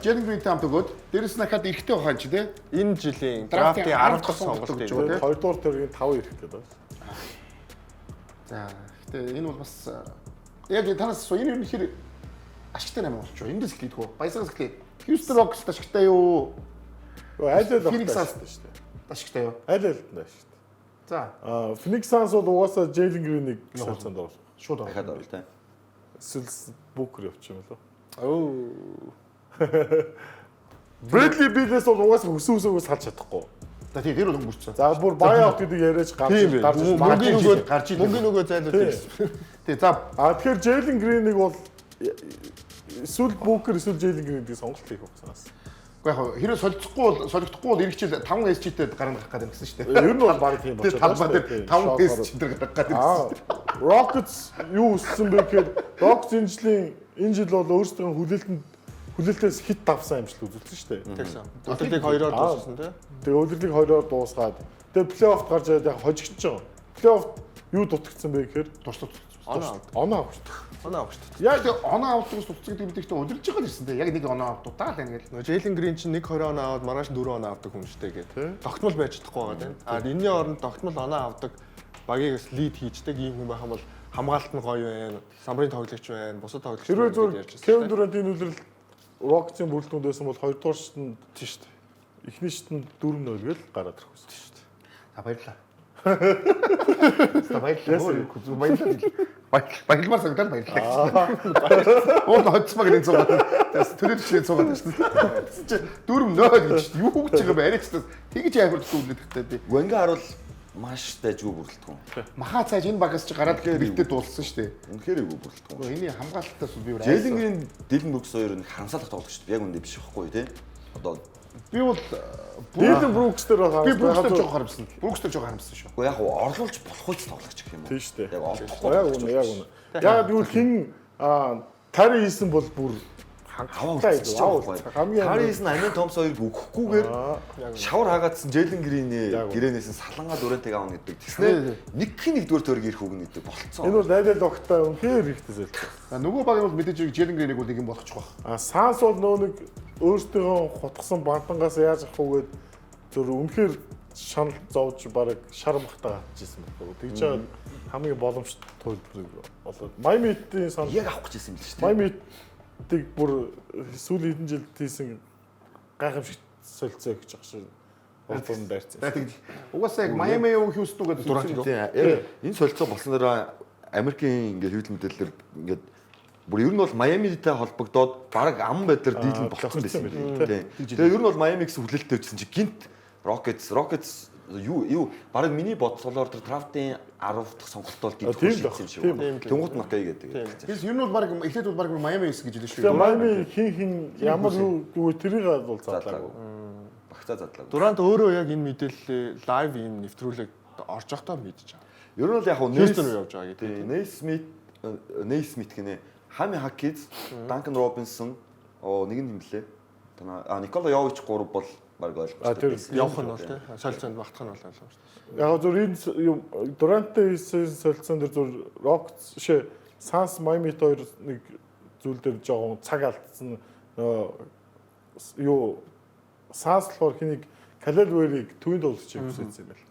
Джерен Гринтэй хамт өгөөд дээрэс нь хахад эрэгтэй байгаа юм чи тий. Энэ жилийн драфтын 10 дахь сонголт гэж байна. 2 дугаар тойргийн 5 эрэх гэдэг байна. За, гэтээ энэ бол бас яг танаас асуу энэ ерөнхийдөө ашигтай юм болчихоо. Эндээс эхлэе дөхөө. Баясагаас эхлэе. Houston Rockets ашигтай юу? Аль аль Phoenix ашигтай Suns шүү дээ. Ашигтай юу? Аль альд нь ашигтай. За. Phoenix Suns бол угаасаа Jalen Green-ийг солилцоонд оруулах. Шууд Дахиад оруулах тий. Эсвэл Booker явчих юм болов. Оо. Bradley Beal-ээс бол угаасаа өсөн өсөөгөө салж чадахгүй. За тий, тэр бол өнгөрцөн. За бүр buyout гэдэг яриач гарч гарч мөнгөний нөгөө зайлуулж ирсэн. Тий, за тэгэхээр Jalen Green-ийг бол эсвэл Booker эсвэл Jalen Green-ийг сонголт хийх байх санаас. Уу яг хэрвээ солигдохгүй бол ирэх жил 5 SG-тэй гарна гарах гэдэг гэсэн шүү дээ. Ер нь бол баг тийм болчиход байна шүү дээ. 5 SG дээр гарах гэдэг гэсэн. Rockets юу өссөн бэ гэхээр Rockets энэ жил бол өөрсдийн хүлээлтээс хит давсан амжилт үзүүлсэн шүү дээ. Тэгсэн. Улирлыг 2-оор дуусгасан тий. Тэгээ улирлыг 2-оор дуусгаад тэгээ плей-офф гарч ирээд яг хожигдож байгаа. Плей-офф юу дутагдсан бэ гэхээр туршлага оноо авах шүү дээ. Оноо авах шүү дээ. Яг тэг оноо авдагс дутцсан гэдэг бид ихтэй удирж байгаа л ирсэн дээ. Яг нэг оноо авдаа л ингэ. Нөгөө Jalen Green чинь 1.20 оноо аваад маргааш 4 оноо авдаг хүн шүү дээ гэдэг. Тогтмол байж чадахгүй байгаа тийм. А энэний оронд тогтмол оноо авдаг багийг бас лид хийждэг ийм хүн байх юм бол хамгаалалт нь гоё байна. Самбарын тоглогч байна, бусад тоглогч байна гэж ярьж байсан. Kevin Durant-ийн үлрэл Rockets-ийн бүрэлдэхүүнд байсан бол 2 дугаар шатанд тийм шүү дээ. Эхний шатанд 4-0 гээл гараад ирэх байсан шүү дээ. За баярлалаа. За баярлалаа. Баярлалаа. Баярламаар санагдал баярлалаа. Уул хоцмаг нэг цугаад. Тэгээс төрөлчний цугаад байсан. Тэгсэн чи 4-0 гэж юу гэж байгаа юм арайч тэгж амар дүүлээд хэрэгтэй би. Венга харуул маш дайжгүй бүрэлдэхүүн. Маха цааш энэ багаас чи гараад бэлтээ дуулсан шүү дээ. Үнэхээр эвгүй бүрэлдэхүүн. Энэний хамгаалалтаас би өөр Jalen Green, Dylan Brooks хоёр нэг харамсалтай тоглогч яг үндэ биш байхгүй тий. Одоо би бол Dylan Brooks дээр би Brooks дээр жоох харамсан. Brooks дээр жоох харамсан шүү. Гэхдээ яг орлуулж болох үйл тоглогч гэх юм уу? Тийм шүү дээ. Яг олдохгүй. Яг үнэ, яг үнэ. Яг гэвэл хин Тари хийсэн бол бүр хангалтай байгаа. Хамгийн Тари хийсэн Амин Томс хоёрыг өгөхгүйгээр шавар хагаадсан Jalen Green-ийн гэрээнээс нь салангаа Durant-ыг авна гэдэг. Тэгснээр нэг хин нэгдүгээр тойрог ирэх үгнэ гэдэг болцсон. Энэ бол аль огтой үнэхээр ихтэй зэлцсэн. Нөгөө багийн бол мэдээж Jalen Green-ийг бол нэг юм болгочих واخ. Санс бол нөгөө нэг өөрсдийнхөө хутгсан бантангаас яаж авах вэ гээд зөв үнэхээр шанал зовж бараг шар махтаа гатчихсан байхгүй. Тэгж байгаа хамгийн боломжтой төлбөрийг болоод Miami Heat-ийн санал яг авах гэж байсан юм л шүү дээ. Miami Heat-ийг бүр сүүлийн хэдэн жилд хийсэн гайхамшигт солилцоо гэж байгаа шиг урдын байрцсан. Тэгж угаасаа яг Miami юу Houston гэдэг Яг энэ солилцоо болснороо Америкийн ингээд хэвлэл мэдээлэлээр ингээд бүр ер нь бол Майамитай холбогдоод бараг ам байдлаар дийлэн болцсон байсан юм тийм. Тэгээ ер нь бол Майами гэсэн хүлээлттэй байсан чи гинт Rockets Юу бараг миний бодсолоор тэр драфтын 10 дахь сонголт бол гэж шийдсэн юм шиг байна. Тэнгуут нь окей гэдэг. Тэрс ер нь бол бараг эхлээд бол бараг Майами байсан гэж хэлсэн шүү. Тэгээ Майами хин ямар юу тэрийг бол задлаагүй. Багцаа задлаагүй. Дурант өөрөө яг энэ мэдээллээ лайв ийм нэвтрүүлэг орж явахдаа мэдэж байгаа. Ер нь бол яг Хьюстон руу явж байгаа гэдэг. Нейсмит гинэ. Хами Хакиз, Данкан Робинсон, нэг нь хэмлээ. Никола Йович 3 бол баг ойлгомжтой. Явах нь бол тий. Солилцоонд багтах нь бол ойлгомжтой. Яг зөв энэ юм Дурантай хийсэн солилцоон дээр зөв Rockets шээ Suns Miami хоёр нэг зүйл дээр жоохон цаг алдсан нөгөө юу Suns болохоор хэнийг Khalil Ware-ыг түүнд тоглож хийсэн юм байл.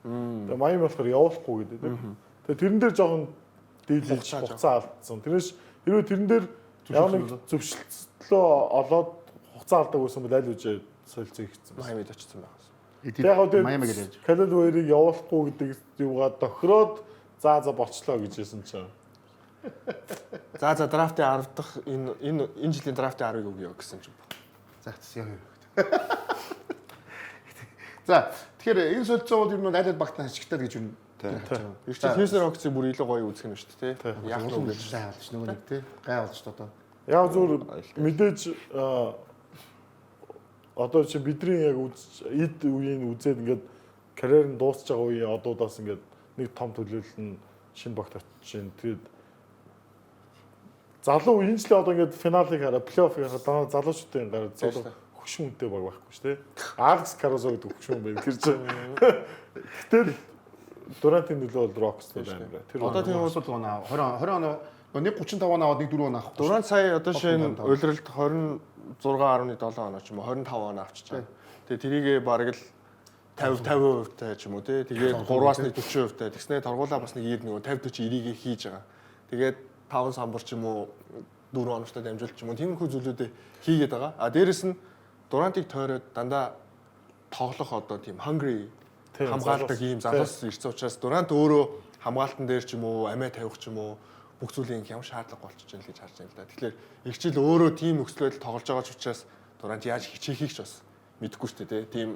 Тэгээ Miami болохоор явуулахгүй гэдэг. Тэгээ тэрэн дээр жоохон дийлж хугацаа алдсан. Тэрнээс хэрвээ тэрэн дээр яг нэг зөвшөлтлөө олоод хугацаа алдаагүйсэн бол аль үжээ солилцоо хийгдсэн. Майамид очсон байх. Яг гоо Майами гэж ярьж. Khalil Ware-ыг явуулахгүй гэдэг юугаа тохироод за болчлоо гэж хэлсэн чинь. За драфтын 10 дахь энэ энэ жилийн драфтын 10-ыг өгье гэсэн чинь. За яа. За тэгэхээр энэ солилцоо бол ер нь аль аль багт нь ашигтай гэж юм. Их чинь Houston Rockets-ыг бүр илүү гоё үзэх юм шүү дээ, тий. Яг нь гэж гай болж нөгөө нэг тий. Гай болж шүү одоо. Яг зүгээр мэдээж одоо чи бидний яг эд үеийг үзээд ингээд карьер нь дуусч байгаа үеийн одуудаас ингээд нэг том төлөөлөл нь шинэ багт очиж байна. Тэгээд залуу энэ жилийн одоо ингээд финалыг хараа, плей-оффыг хараа дараа залуучуудын гараад залуу хөгшин үнэтэй баг байхгүй шүү дээ. Алекс Карузо гэдэг хөгшин хүн байна тэр чинь. Гэтэл Дурантын нөлөө бол Rockets дээр амар. Тэр одоо тийм бол 20 оноо 1.35 он аваад 1.4 он авах. Дурант сая одоо шинэ улиралд 26.7 оноо ч юм уу 25 оноо авчиж байгаа. Тэгээ тэрийгээ бараг л 50 50% та ч юм уу тий. Тэгээд 3-аас 1 40% та. Тэгснээр торгуулаа бас нэг 91 50 40 90-ийг хийж байгаа. Тэгээд 5 самбар ч юм уу 4 онооштой дамжуулт ч юм уу тиймэрхүү зүйлүүдээ хийгээд байгаа. А дээрэс нь Дурантыг тойроод дандаа тоглох одоо тийм hungry хамгаалдаг ийм залуус ирсэн учраас Дурант өөрөө хамгаалтан дээр ч юм уу амиа тавих ч юм уу бүх зүйлийн ямар шаардлага болчихж байна л гэж харж байна л да. Тэгэхээр их жил өөрөө тийм нөхцөл байдал тоглож байгаа ч учраас Дурант яаж хичээхийг ч бас мэдэхгүй шүү дээ, тийм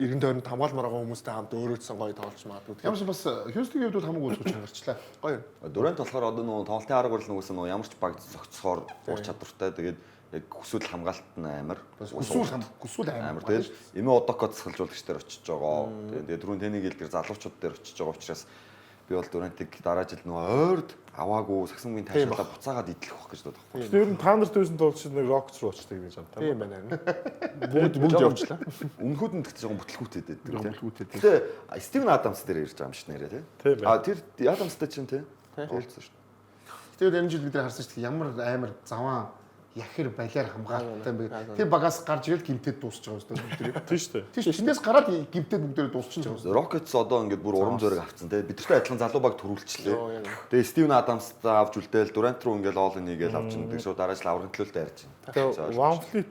эргэн тойронд хамгаалмаар байгаа хүмүүстэй хамт өөрөө ч сан гоё тоглож магадгүй. Ямар ч бас Хьюстоны хувьд бол хамаагүй үзүүч хангарчлаа. Гоё. Дурант болохоор одоо нөгөө тоглолтын арга барил нугасаа нөгөө ямар ч баг зохицохоор ур чадвартай. Тэгээд яг хүсвэл хамгаалт нь амар. Хүсвэл амар. Тэгээд Эме Одоко засгалжуулагч дээр очиж байгаа. Тэгээд түрүүн тэнийг хэлдгэр залуучууд дээр очиж байгаа учраас би бол Дурантыг дараа жил нөгөө ойрд аваагүй сагсангийн таашаалаа буцаагаад идэх байх гэж бодох байхгүй. Тэр нь та нарт байсан тоглогч нэг Rockets руу очдог гэж байна. Тийм байна. Бүгд явчлаа. Өмнөхөд нь тэгт жоохон бүтлгүүтэй байдаг тийм. Бүтлгүүтэй. Гэтэ Стивен Адамс дээр ярьж байгаа юм шиг нэрээ тийм. А тэр Адамстай чинь тийм. Олцсон шүү. Тэгээд энэ жил бид нар харсан шүү дээ ямар амар заван яхэр балиар хамгаалалттай юм бэ. Тэр багаас гарч ирэл гимтэд дуусч байгаа юм шүү дээ. Тийм шүү дээ. Тийм шүү. Тэндээс гараад гимтэд бүгдээрээ дуусчих байгаа юм. Rockets одоо ингээд бүр урам зориг авцсан те. Бидэртэй адилхан залуу баг төрүүлчлээ. Тэгээ Стивен Адамстай авч үлдээл Дурант руу ингээд all in хийгээл авч индэг шүү. Дараа жил аврагын төлөлтөд ярьж байна. Тэгээ VanVleet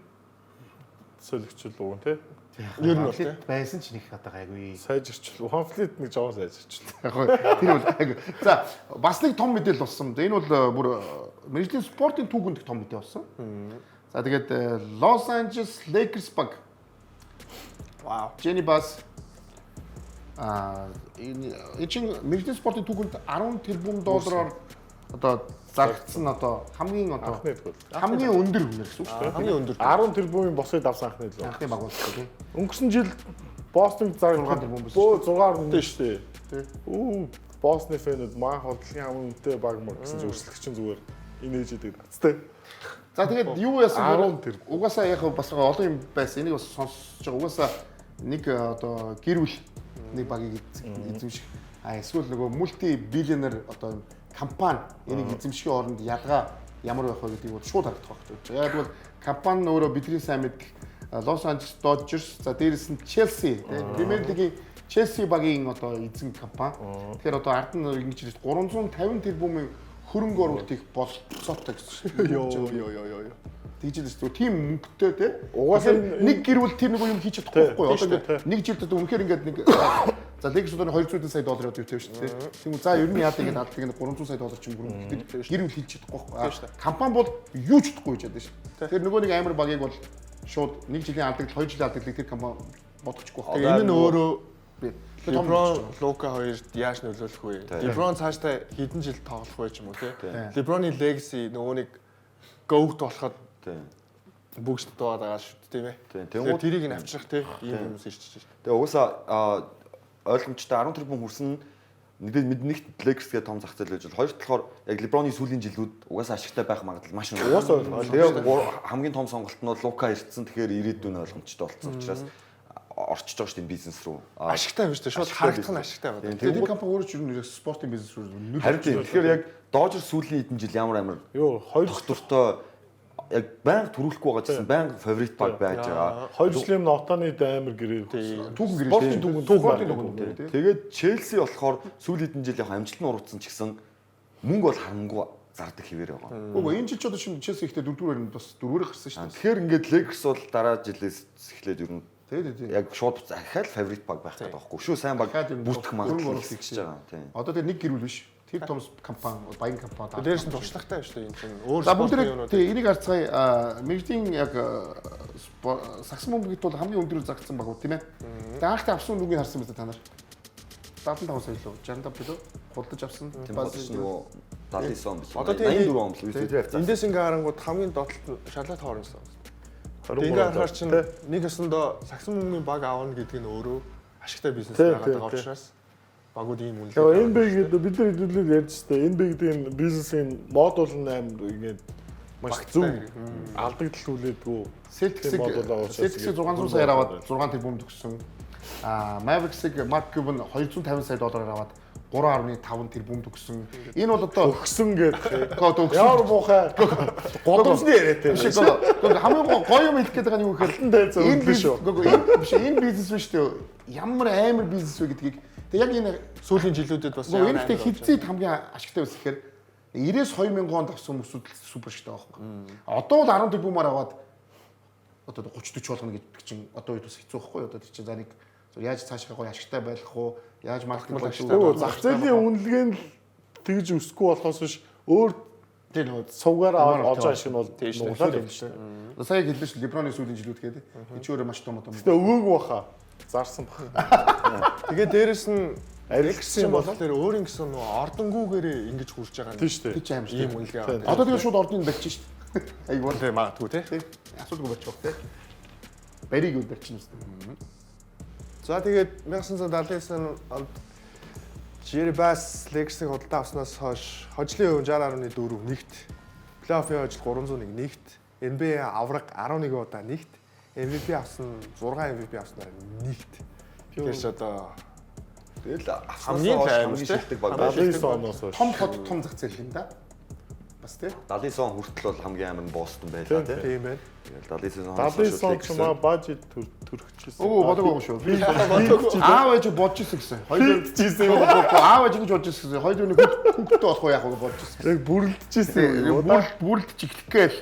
солигчл уг нь те. Ер нь бол байсан ч нэг одоо гайгүй. Сайжирчл. VanVleet нэг жоохон сайжирчл. Яг тэр бол гайгүй. За бас нэг том мэдээлэл болсон. Энэ бол бүр мэргэжлийн спортын түүхэнд том мэдээ болсон. За тэгээд Los Angeles Lakers баг. Вау. Jenny Bass энэ чинь мэргэжлийн спортын түүхэнд 10 тэрбум доллараар одоо зарагдсан одоо хамгийн одоо хамгийн өндөр үнээр гэсэн үг шүү дээ. Хамгийн өндөр 10 тэрбумын босыг давсан анхны л. Анхны баг болсон тийм. Өнгөрсөн жил Бостонг зарагдсан 6 тэрбум байсан. Бөө 6.1 шүү дээ. Үү Бостны фэнүүд маань худлын хамгийн үнэтэй баг мөр гэсэн чинь өрсөлдөгч зүгээр инээж идэг нацтай. За тэгээд юу яасан 10 тэрбум. Угаасаа яг бас олон юм байсан. Энийг бас сонсож байгаа. Угаасаа нэг одоо гэр бүл нэг багийг эзэмших. А эсвэл нөгөө мульти биллионер одоо компани энийг эзэмшихийн оронд ялгаа ямар байх вэ гэдгийг бол шууд харагдах байх гэж байна. Яг бол компани нь өөрөө бидний сайн мэдэх Los Angeles Dodgers, за дээрэс нь Chelsea, Premier League-ийн Chelsea багийн одоо эзэн компани. Тэгэхээр одоо ард нь ингэж хэлж 350 тэрбумын хөрөнгө оруулалт их болцоотой гэсэн. Йоо. Тэгж л шүү. Тийм мөнгөтэй те. Угаасаа нэг гэр бүл тэр нэг юм хийж чадахгүй байхгүй юу? Одоо ингээд нэг жилд одоо үнэхээр ингээд нэг за Lakers одоо 200 сая доллар явж явж шүү дээ. Тийм үү. За ер нь яадаг ингээд алдаг ингээд 300 сая доллар ч юм хөрөнгө гэр бүл хийж чадахгүй байхгүй. Компани бол юу ч чадахгүй гэж ядсан шүү. Тэгэхээр нөгөө нэг амар багийг бол шууд нэг жилийн алдагдал, 2 жилийн алдагдлыг тэр компани бодохгүй байхгүй. Энэ нь өөрөө Би том LeBron, Лука хоёрт яаж нөлөөлөх вэ? LeBron цаашдаа хэдэн жил тоглох вэ ч юм уу тий. LeBron-ы legacy нөгөө нэг GOAT болоход бүгд дуугаад байгаа шүү дээ тийм ээ. Тэнгууд тэрийг нь авчрах тий ийм хүмүүс ирчихэж шүү. Тэгээ угаасаа ойлгомжтой 10 тэрбум хүрсэн мэдээ нэгт Lakers гэдэг том зах зээл байж бол, хоёр талаар яг LeBron-ы сүүлийн жилүүд угаасаа ашигтай байх магадлал маш өндөр. Угаасаа Тэгээ хамгийн том сонголт нь бол Лука ирсэн. Тэгэхээр ирээдүйн ойлгомжтой болсон учраас орчиж байгаа шүү дээ бизнес рүү. Ашигтай юм шүү дээ. Шууд харагдах нь ашигтай байна. Тэгээ компани өөрөө ч ер нь спортын бизнес рүү нүл. Харин тийм. Тэгэхээр яг Dodgers сүүлийн хэдэн жил ямар амар юу хоёр доктортой яг байнга төрүүлэхгүй байгаа гэсэн байнга фаворит баг байж байгаа. 2 жилийн нотаны амар гэрээ. Түүхэн гэрээ. Спортын түүхэн спортын түүхэн. Тэгээд Челси болохоор сүүлийн хэдэн жил яг амжилт нь урагдсан ч гэсэн мөнгө бол харангүй зардаг хэвээр байгаа. Үгүй энэ жил ч одоо шинэ Челси ихтэй дөрөвдүгээр байранд бас дөрвөөр гарсан шүү дээ. Тэгэхээр ингээд Lakers бол дараа жилээс эхлээд ер нь тий. Яг шууд захиал фаворит баг байх гэдэг байхгүй шүү. Сайн баг бүртгэх магадлал ихсэж байгаа. Тийм. Одоо тэр нэг гэрүүл биш. Тэр том компани, баян компани. Дээрс нь туршлагатай шүү дээ энэ чинь. Өөр За бүгдээ тий энийг харцгаая. Мэргэжлийн яг сагсан бөмбөгт бол хамгийн өндөр загцсан баг уу тийм ээ. Тэгээ анхтай авсан нүгийг харсан биз та нар. 75 сая лөө 65 билүү худалдаж авсан. Тийм нөгөө 79 он билүү. Одоо 84 он билүү. Тэр хавцаа. Эндээс ингээ харангууд хамгийн доотлолт нь Шарлот Хорнс. Тэгээ харахаар чинь нэг өсөндөө сагсан бөмбөгийн баг авна гэдэг нь өөрөө ашигтай бизнес байгаад байгаа учраас багууд ийм үнэлгээ. Тэгээ NBA гэдэг бид нар хэдүүлээ ярьж штэ. NBA гэдэг энэ бизнесийн модуль нь амар ингээд маш зөв алдагдал хүлээдгүү. Celtics-ийг 600 саяар аваад 6 тэрбум төгссөн. Аа Mavericks-ийг Mark Cuban 250 сая доллараар аваад 3.5 тэрбум төгссөн. Энэ бол одоо өгсөн гэдэг. Өгсөн. Ямар муухай годомсны яриатай. Биш ээ. Хамгийн гоё юм хэлэх гээд байгаа нь юу гэхээр энэ биш үү? Энэ биш энэ бизнес биш үү? Ямар амар бизнес вэ гэдгийг тэг яг энэ сүүлийн жилүүдэд бас ямар энэ ихтэй хизээд хамгийн ашигтай байсан гэхээр 90-2000 онд авсан хүмүүсүүд супер ашигтай байгаа байхгүй. Одоо бол 10 тэрбумаар аваад одоо 30 40 болгоно гэдэг чинь одоо үед бас хэцүү байхгүй юу? Одоо тэр чинь за нэг яаж цаашаа гоё ашигтай байх уу? Яаж маркетинг болох вэ? Зах зээлийн үнэлгээ нь тэгж өсөхгүй болохоос биш өөр тэр нөгөө сувгаар олж ашиг нь бол нуглаад явж шүү дээ. Сая хэллээ шүү LeBron-ы сүүлийн жилүүд гэдэг. Энэ ч өөрөө маш том одоо. Гэтэ өвөөгүй баха. Зарсан бах. Тэгээ дээрэс нь арилгсан болохоор өөр ингэсэн нөгөө ордонгүүгээрээ ингэж хүрж байгаа нь. Тийм шүү дээ. Тэр чинь аим шүү. Ийм үнэлгээ аваад. Одоо тэгээ шууд ордыг барьчих шүү дээ. Аяг бол тэгээ магадгүй тий. Асуудалгүй барьчих тий. Барийг үл барьчих юм шүү. За тэгээд 1979 онд Jerry Bass Lakers-ийг худалдан авснаас хойш хожлын хувь 60.4 нэгт, плей-оффын хожил 301 нэгт, NBA авраг 11 удаа нэгт, MVP авсан 6 MVP авснаар нэгт. Тэгэхээр ч одоо тэгэл хамгийн хамгийн шилдэг баг 79 оноос хойш том хот том зах зээл юм да. Бас тий. 79 он хүртэл бол хамгийн амар нь Бостон байлаа тий. Тийм байна. Тэгэл 79 оноос 79 он ч юм аа бажет төрөгчсөн. Өө бодоогүй шүү. Би бодоогүй. Аав ээж бодож ирсэн гэсэн. Хоёр жисэн юм. Аав ээж ингэж бодож ирсэн гэсэн. Хоёр нэг хүүхдтэй болох уу яах вэ бодож ирсэн. Яг бүрлдчихсэн юм. Бүрлдчих эхлэх гээл.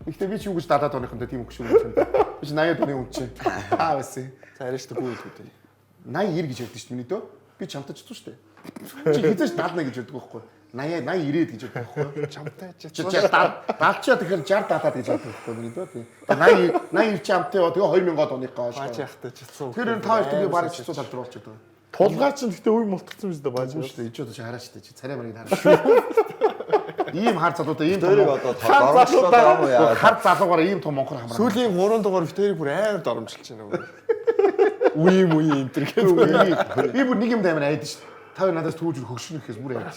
Гэхдээ би ч юу гэж 70-аад оныхонтой тийм өгш юм. Би чи 80-аад оны хүн чинь. Аа байсан. За яриаш та гүү хэлгүй дээ. 80 90 гэж ярьдэн шүү дээ миний дөө. Би чамтай ч шүү дээ. Чи хизээч 70 гэж ярьдаг байхгүй. 80 80 90 гэж ярьдаг байхгүй. Чамтай ч 70 чаа тэгэхээр 60 70 гэж ярьдаг байхгүй миний дөө. 80 80 90 чамтай тэгээ 2000-аад оныхоо хойш. Бааж яхтай чицсэн. Тэр энэ та хоёрт би бараг чицүү тал руу болчиход байгаа. Тулгаа чинь гэхдээ үе мултгцсан биз дээ бааж. Шүү дээ. Ичүүд чи хараа шүү дээ. Чи царай марыг хараа шүү. Ийм хар залуудаа ийм том одоо доромжлоод байгаа юм яа. Хар залуугаар ийм том монхор хамраа. Сүүлийн 3 дугаар битэрийг бүр амар доромжилж байна нөгөө. Үе үе энэ төр гэдэг. Би бүр нэг юм амар айд шүү дээ. Та хоёр надаас түүж хөгшин гэхээс бүр айд.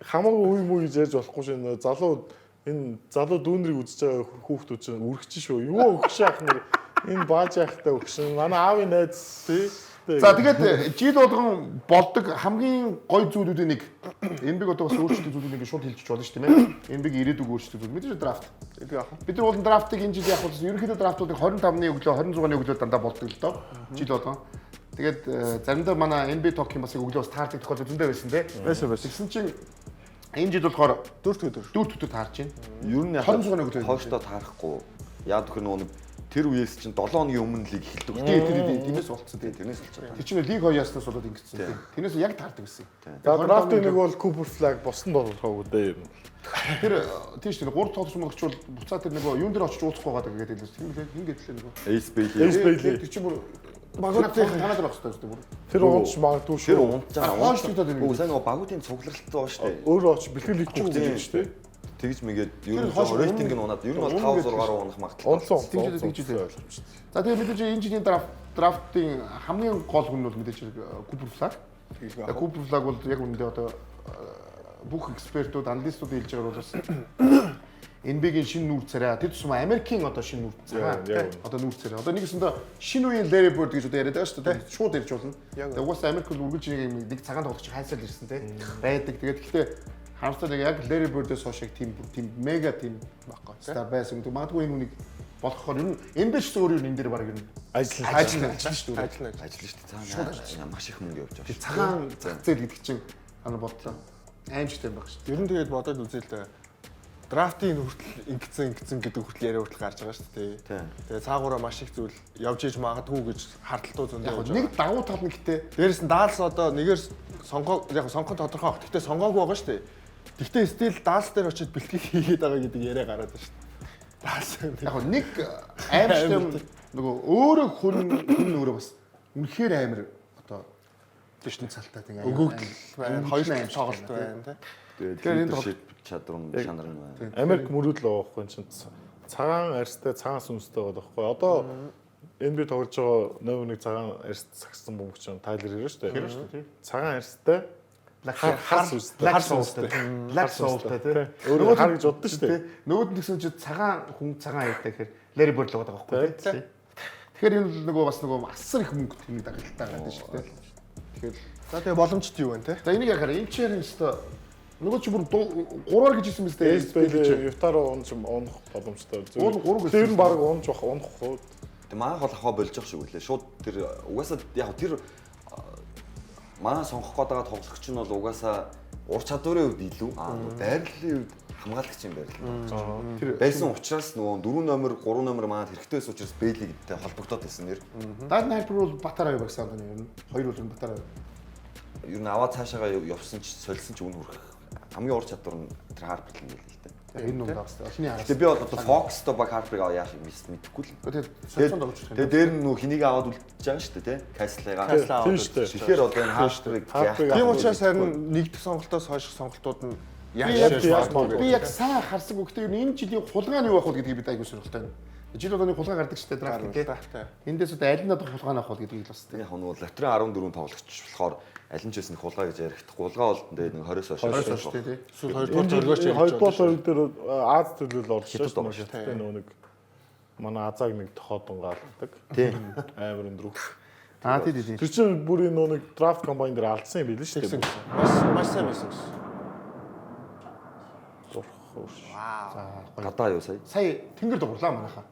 Хамаагүй үе мүү гэж ярьж болохгүй шин. Залуу энэ залуу дүүнрийг үзэж байгаа хүүхдүүд чинь үргэж шүү. Юу өгш яах нэр энэ бааж яахтай өгшин. Манай аавын найз тий. За тэгээд жил болгон болдог хамгийн гоё зүйлүүдийн нэг NBA одоо бас өөрчлөлт зүйлүүдийг ингэ шууд хэлчих болно шүү тийм ээ. NBA ирээдүг өөрчлөлт зүйл. Мэдээж драфт. Бид нар бол драфтыг энэ жил яг бол ерөнхийдөө драфтуудыг 25-ны өглөө 26-ны өглөө дандаа болдог л доо. Жил болгон. Тэгээд заримдаа манай NBA Talk-ийн бас өглөө бас таардаг тохиолдол зөндөө байсан тий. Байсан байсан. Тэгсэн чинь энэ жил болохоор 4 өдөр таарч байна. Ер нь яг 26-ны өглөө хойштоо таарахгүй. Яг тэгэхээр нөгөө нэг тэр үеэс чинь 7 хоногийн өмнө лиг эхэлдэг. Тий, тий, тиймээс болцсон тий. Тэрнээс болчихсон. Тэр чинь лиг хоёр яснаас болоод ингэсэн тий. Тэрнээс яг таардаг гэсэн. За драфтын нэг бол Cooper Flag босон тоглохоогүй дээ юм. Тэр тийм шүү дээ. 3 тоглогч мөнгөч бол буцаа тэр нөгөө юун дээр очиж уулзахгүй байгаа гэдэг хэлсэн. Хин гэдэг лээ нөгөө. Ace Bailey. Ace Bailey. Тэр чинь бүр Багуудын танаад байх хэрэгтэй бүр. Тэр унж магадгүй Тэр шүү. унтж байгаа. Хоош дутаад байна. Үгүй сайн нөгөө багуудын цугларалт байгаа шүү дээ. Өөрөө очиж бэлтгэл хийчих Тийм. гэж шүү дээ. Тэгж мэгээд ер Тэр нь хоош рейтинг нь унаад ер нь бол унна 5 6 руу унах магадлал. Унсан. Тэгж үү, тэгж үү. За тэгээ мэдээж энэ жилийн драфтын хамгийн гол хүн нь бол мэдээж Купер Флаг. Купер Флаг бол яг үнэндээ одоо бүх экспертүүд, аналистууд хэлж байгаа бол бас NBA-гийн шинэ нүүр царай, тэр тусмаа Америкийн одоо шинэ нүүр царай. Одоо нүүр царай. Одоо нэгэсэндээ шинэ үеийн Larry Bird гэж одоо яриад байгаа шүү дээ. Шууд ярьж болно. Тэгээ угаасаа Америк бол үргэлж нэг цагаан тоглогч хайсаар ирсэн те. Байдаг. Тэгээд гэхдээ харамсалтай яг Larry Bird-ээс хойш яг тийм мега тийм Баггүй. стар байсан. Тэг магадгүй энэ хүнийг болохоор ер нь NBA ч өөр юу энэ дээр баг ер нь Ажил. ажиллана шүү дээ. Ажиллана. Ажиллана шүү дээ. Цаана маш их мөнгө явж байгаа шүү. Цагаан зах зээл гэдэг чинь ана бодлоо. Аимшигтай юм баг шүү дээ. Ер нь тэгээд бодоод үзээ л дээ. Драфтын хүртэл ингэсэн гэдэг хүртэл яриа хүртэл гарч байгаа шүү дээ. Тийм. Тэгээ цаагаараа маш их зүйл явж иж магадгүй гэж хардталтуу зөндөө Яг явж нэг байгаа. давуу тал нь гэтээ Дээрээс нь Даллас одоо нэгээр сонгоо яг сонгох нь тодорхой баг. Гэхдээ сонгоогүй байгаа шүү дээ. Гэхдээ стил Даллас дээр очиод бэлтгэл хийгээд байгаа гэдэг яриа гараад байна шүү дээ. Даллас яг нэг аимшигтай юм нөгөө өөрөө хүн өөрөө бас үнэхээр амар одоо тийш цалтай тийм өгөгдөл байна. Хоёр тоглолт байна тий. Тэгээд Тэгэхээр энэ leadership чадвар нь чанар нь байна. Америк мөрөөдөл байгаа байхгүй чинь цагаан арьстай цагаан сүнстэй байгаа байхгүй. Одоо NBA тоглож байгаа номер 1 цагаан арьс сагсан бөмбөгч нь Тайлер Хиро шүү дээ. Цагаан арьстай хар сүнстэй. Black Soul-тай. Black Soul-тай тий. Өөрөө хар гэж боддоо шүү дээ. Нөгөөд нь гэсэн чинь цагаан хүн цагаан аятай гэхээр Larry Bird л байгаа байхгүй тий. Тэгэхээр энэ нөгөө бас нөгөө асар их мөнгө тэмдэг дагалтай байгаа шүү дээ. Тэгэхээр За тэгээ боломжтой юу вэ те? за энийг яхаар энэ чинь өстой нөгөө чи бүр гурвар гэж хэлсэн биз дээ. Эс бэлээ Юта руу унж унах боломжтой. Уул гурав гэсэн. Тэр нь баг унж бах унах уу. Тэг манайх бол авахаа болж ах шиг үлээ. Шууд тэр угаасаа яг тэр манай сонгох гээд байгаа тоглогч нь бол угаасаа ур чадварын хувьд илүү байрлалын хувьд хамгаалагч юм байрлал. Тэр Байсан учраас нөгөө 4 номер 3 номер манад хэрэгтэй байсан учраас Бейли гэдэгтэй холбогдоод байсан нэр. Дан Харпер бол Батараа багсан одоо ер нь хоёр бол Батараа. Ер нь аваад цаашаага явсан ч солисон ч үн хүрэх хамгийн ур чадвар нь тэр Харпер л юм байл л дээ. Энэ нүг давстай. Эхний хараас. Гэтэ би бол одоо Fox-той баг Харперыг аваа яах юм мэдэхгүй л. Тэгээд солилцоонд оруулж Тэгээ дээр нь нөгөө хэнийг аваад үлдчихэж байгаа шүү дээ, тэ? Каслыгаа. Каслаа аваад Тийм шүү дээ. Тэгэхээр одоо энэ Харперыг Харперыг Тийм учраас харин нэгдэх сонголтоос хойш сонголтууд нь Би яаж яг магадгүй. би яг сайн харсангүй. Гэхдээ ер нь энэ жилийн хулгай нь юу байх вэ гэдгийг бид айгүй сонирхолтой байна. Жил болгоны хулгай гардаг шүү дээ драфт тий. Эндээс одоо аль нь одоо хулгай авах вэ гэдгийг л бас тий. Яг нөгөө Латрын 14 тоглогч болохоор аль нь ч байсан хулгай гэж ярихдах. Хулгай бол тэгээд нэг 20-оос хойш. 20-оос хойш тий. Эсвэл хоёрдугаар зоргооч ярьж Хоёрдугаар тойрог дээр Аз төлөөл орж Хятад шүү орж дээ. Тэ нөгөө нэг манай Азааг нэг тохоодон гаалгадаг. Тий. Амар өндөр. Аа тий тий. Тэр чинь бүр энэ нөгөө нэг драфт комбайн дээр алдсан юм билээ шүү дээ. Маш сайн байсан гэсэн. За гоё. Гадаа юу сая? Сая тэнгэр дугуурлаа манайхаа.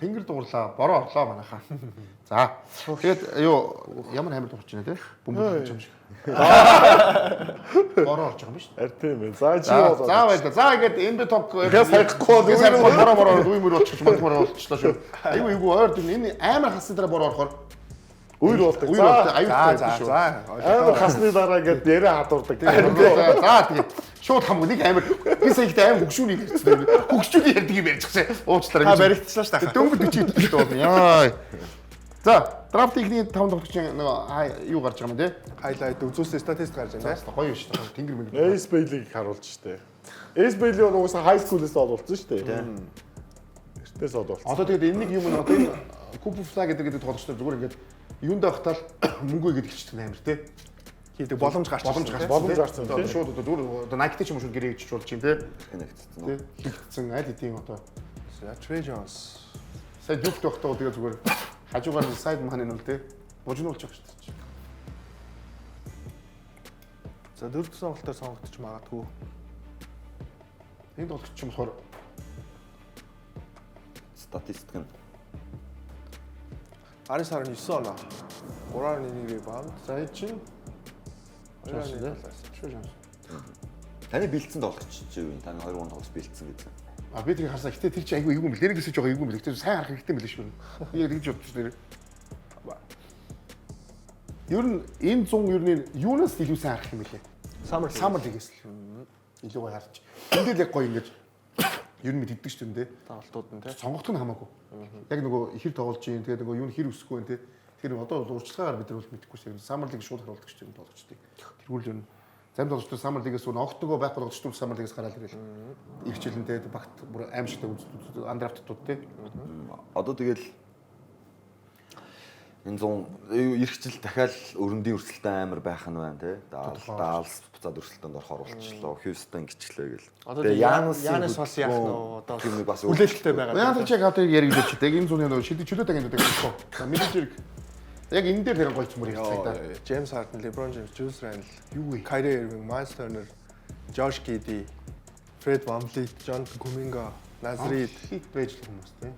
Тэнгэр дугуурлаа, бороо орлоо манайхаа. За. Тэгээд юу ямар амар дуурч байна те? Бөмбөг юм шиг. Бороо орж байгаа юм биш үү? Харин тийм ээ. За чи За за баярлалаа. За ингээд NBA talk Тэгэхээр саяхгүй бол үе мөр бороо бороо үе мөр болчих мөр болчихлоо шүү. Айгу айгу ойр дүн энэ амар хасны дараа бороо орохоор үер болдог. үер За болдог аюултай За шүү. за. амар хасны дараа ингээд яриа хадуурдаг. За за тэгээ шууд хамгүй нэг амар би сая ихтэй амар хөгшүүний ярьсан. Хөгшүүний ярьдаг юм ярьж гсэн. Уучлаарай. Та баригдчихлаа шүү дээ. Дөнгөж 40 идэх болно. Яа. За, драфтын эхний 5 тоглогчийн нэг юу гарч байгаа юм те? Хайлайт үзүүлсэн статистик гарч байна. За, гоё шүү дээ. Тэнгэр мөнгө. Эс Бейлиг харуулж штэ. Эс Бейли бол угаасаа хай скулээс олуулсан штэ. Эртнээс олуулсан. Одоо тэгээд энэ нэг юм нь одоо энэ Cooper Flag гэдэг тоглогч нар зүгээр ингээд юунд байхдаа л мөнгө гэдэг хичдэг амар те. Хийдэг боломж гарч Боломж гарч Боломж гарсан, Одоо тий. шууд одоо зүгээр одоо Nike-тэй ч юм уу шууд гэрээ хийчих болж юм те. Хэнэгдсэн. Тэ хийгдсэн аль хэдийн одоо За Trey Jones. сая Duke байхдаа тэгээ зүгээр хажуугаар нь side man нь үл те. Бужнуулж байгаа шүү дээ. За дөрөв дэх сонголтоор сонгогдож магадгүй. Энэ тоглогч юм болохоор Статистик нь 19.9 оноо. 3.1 ребаунд. за энэ чинь 2.7. Trey Jones. таны бэлдсэн тоглогч чи юу юм? Таны 2 3 тоглогч бэлдсэн гэсэн. А би тэрийг харсан. Гэтэ тэр чинь айгүй эвгүй юм бэл. Нэрээс жоо эвгүй юм бэл. Гэтэ сайн харах хэрэгтэй юм бэл шүү. Би яг тэгж бодчих нэр. Ер нь энэ 100 ер нь юунаас илүү сайн харах юм бэлээ? Summer Summer League-ээс л илүү гоё харж. Энд дээр яг гоё ингэж Ер нь мэддэг шүү дээ. Тоглолтууд нь тий. Сонгогдох нь хамаагүй. Яг нөгөө хэр тоглож юм, тэгээ нөгөө юу нь хэр өсөхгүй юм тий. Тэгэхээр одоо бол урьдчилгаагаар бид нар бол мэдэхгүй шүү. Summer League шууд харуулдаг шүү дээ тоглогчдыг. Тэргүүл ер нь зарим тоглогчдод Summer League-ээс өөр огт нөгөө байхгүй тоглогчдод Summer League-ээс гараад ирэл. Ирчилэн тий багт бүр аимшигтай үздэг undrafted-ууд тий. Одоо тэгэл энэ 100 эх жил дахиад өрөндийн өрсөлдөөн амар байх нь байна тий. Даллас буцаад өрсөлдөөнд орохоор болчихлоо. Хьюстон гिचглээ гэл. Тэгээ Янис бас яах нь одоо бас хүлээлттэй байгаа. Янис яг одоо яригдчих тий. Энэ зуны нөгөө шилдэг чөлөөт агентуудыг хэлэхгүй. За мэдээж хэрэг. Яг энэ дээр тэр гоё цөмөр ярьцгаа да. Джеймс Харден, LeBron James, Julius Randle, Юу вэ? Kyrie Irving, Miles Turner, Josh Giddey, Fred VanVleet, John Kuminga, Naz Reid, Хит байж л хүмүүс тий.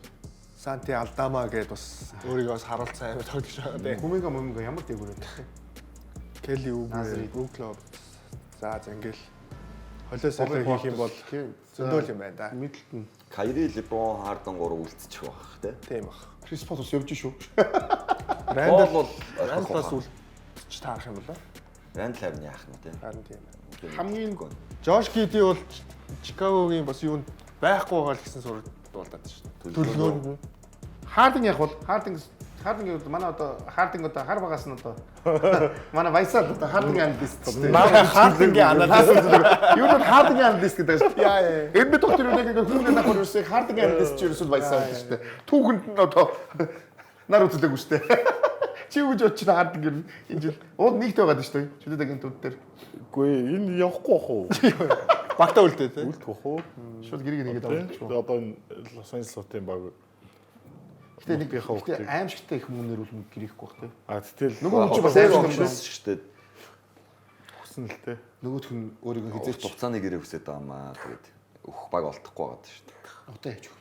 Санти Алдама гэдээ бас өөрийгөө бас харуулсан амар тоглож байгаа тий. Kuminga муминга ямар дээгүүр вэ? Kelly Naz Oubre, Reid. Brook Lopez. За за ингээл холио солио хийх юм бол зөндөл юм байна да. Миддлтон Кайри, LeBron, Harden гурав үлдчих байх тий. Тийм бах. Крис Пол бас явж шүү. Рандал бол Рандал бас үлдчих таарах юм болоо. Рандл харин яах нь тий. Харин тийм. Хамгийн Жош Гиди бол Чикагогийн бас юунд байхгүй байгаа л гэсэн сураг дуулдаад шүү дээ. Төлөвлөгөөнд нь. Харден яг бол Харден Харден гэвэл манай одоо Харден одоо хар багаас нь одоо манай Вайсал одоо Харден аналист шүү дээ. Харденгийн аналист. Юу нь Харден аналист гэдэг шүү дээ. Яа яа. Энэ би доктор юу нэг хүүний давхар ерөөсөө Харден аналист чи ерөөсөө Вайсал гэдэг шүү дээ. Түүхэнд нь одоо нар үзлээгүй шүү дээ. Чи юу гэж бодчих Харден гэр энэ жил уул нэгт байгаад шүү дээ. Чөлөөт агентууд дээр Үгүй энэ явахгүй бах уу? Багтаа үлдээ тий. Үлдэх бах уу? шууд гэрийг нэгээд авчих. Тэгээ одоо энэ Лос Анжелес хотын баг. Гэтэ нэг Мөнгийнхаа гэтэ хүүхдийг. аимшигтай их мөнгө нэрүүл мөнгө гэрэхгүй бах тий. А гэтэл Нөгөө хүн чи бас Бас аимшигтай юм шүү дээ. хүсэн л те. Нөгөөх нь өөрийгөө Хизээч хизээч хугацааны гэрээ хүсээд байгаа маа. Тэгээд өөх баг олдохгүй байгаа шүү дээ. одоо явж өгөх.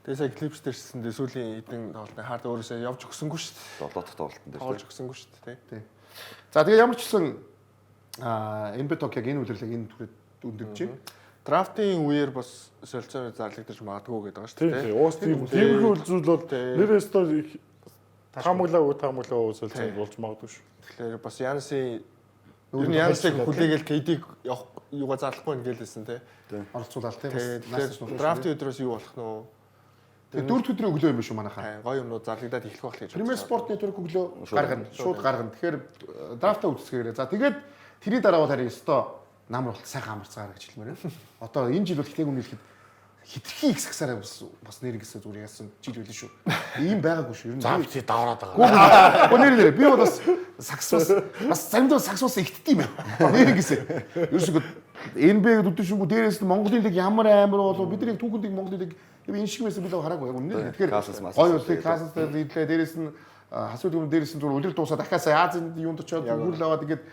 Тэгээ сая Clippers дээрсэн дээ сүүлийн хэдэн тоглолтын Хард өөрөөсөө явж өгсөнгүү шүү дээ. Долоо дахь тоглолтын дээр Тоглож тий. өгсөнгүү шүү дээ тий. Тий. За тэгээ ямар ч гэсэн NBA Talk яг энэ үлрэлийг энэ түрээд өндөрж байна. Драфтын үеэр бас солилцоо зарлагдаж магадгүй гэдэг байгаа шүү Тийм дээ. тийм. Уус тийм тиймэрхүү зүйл бол нэр өстөө их таамаглаагүй таамаглаагүй солилцоонд болж магадгүй шүү. Тэгэхээр бас Янсын ер нь Янсыг хүлээгээл KD-г явах юугаа зарлахгүй юм гэлээсэн тий. Оролцуулаад тий. Тэгэхээр драфтын өдрөөс юу болох нь вэ? Тэгээ дөрөв өдрийн өглөө юм биш үү манайхаа. Аа, Гоё юмнууд зарлагдаад эхлэх байх л гэж Premier бодож Sport Network өглөө гаргана. Шууд гаргана. Тэгэхээр драфтаа үздэсгээрээ. За тэгээд тэрний дараа бол харин өстой намар болт сайхан амарцгаараа гэж хэлмээр байна. Одоо энэ жил бол хитээг үнэ хэлэхэд хитрхи их сагсаараа бас бас нэр ингэсэн зүгээр яасан жил байлээ шүү. Ийм байгаагүй шүү. Ер нь За би давраад байгаа. Гөө нэр нэр би бол бас сакс бас бас заримдаа сакс бас ихтдэг юм байна. Нэр ингэсэн. Ерөөсөө NBA гэдэг үдшингүү дээрээс нь Монголын лиг ямар амар болов бид нар яг түүхэнд Монголын лиг энэ шиг байсан би л хараагүй яг үнэ. Тэгэхээр Касас масас гоё улсын Касас дээр ирлээ дээрээс нь хасуу дүрм дээрээс нь зүгээр үлрэл дуусаад дахиад сая Азийн юунд очиод үрэл аваад ингээд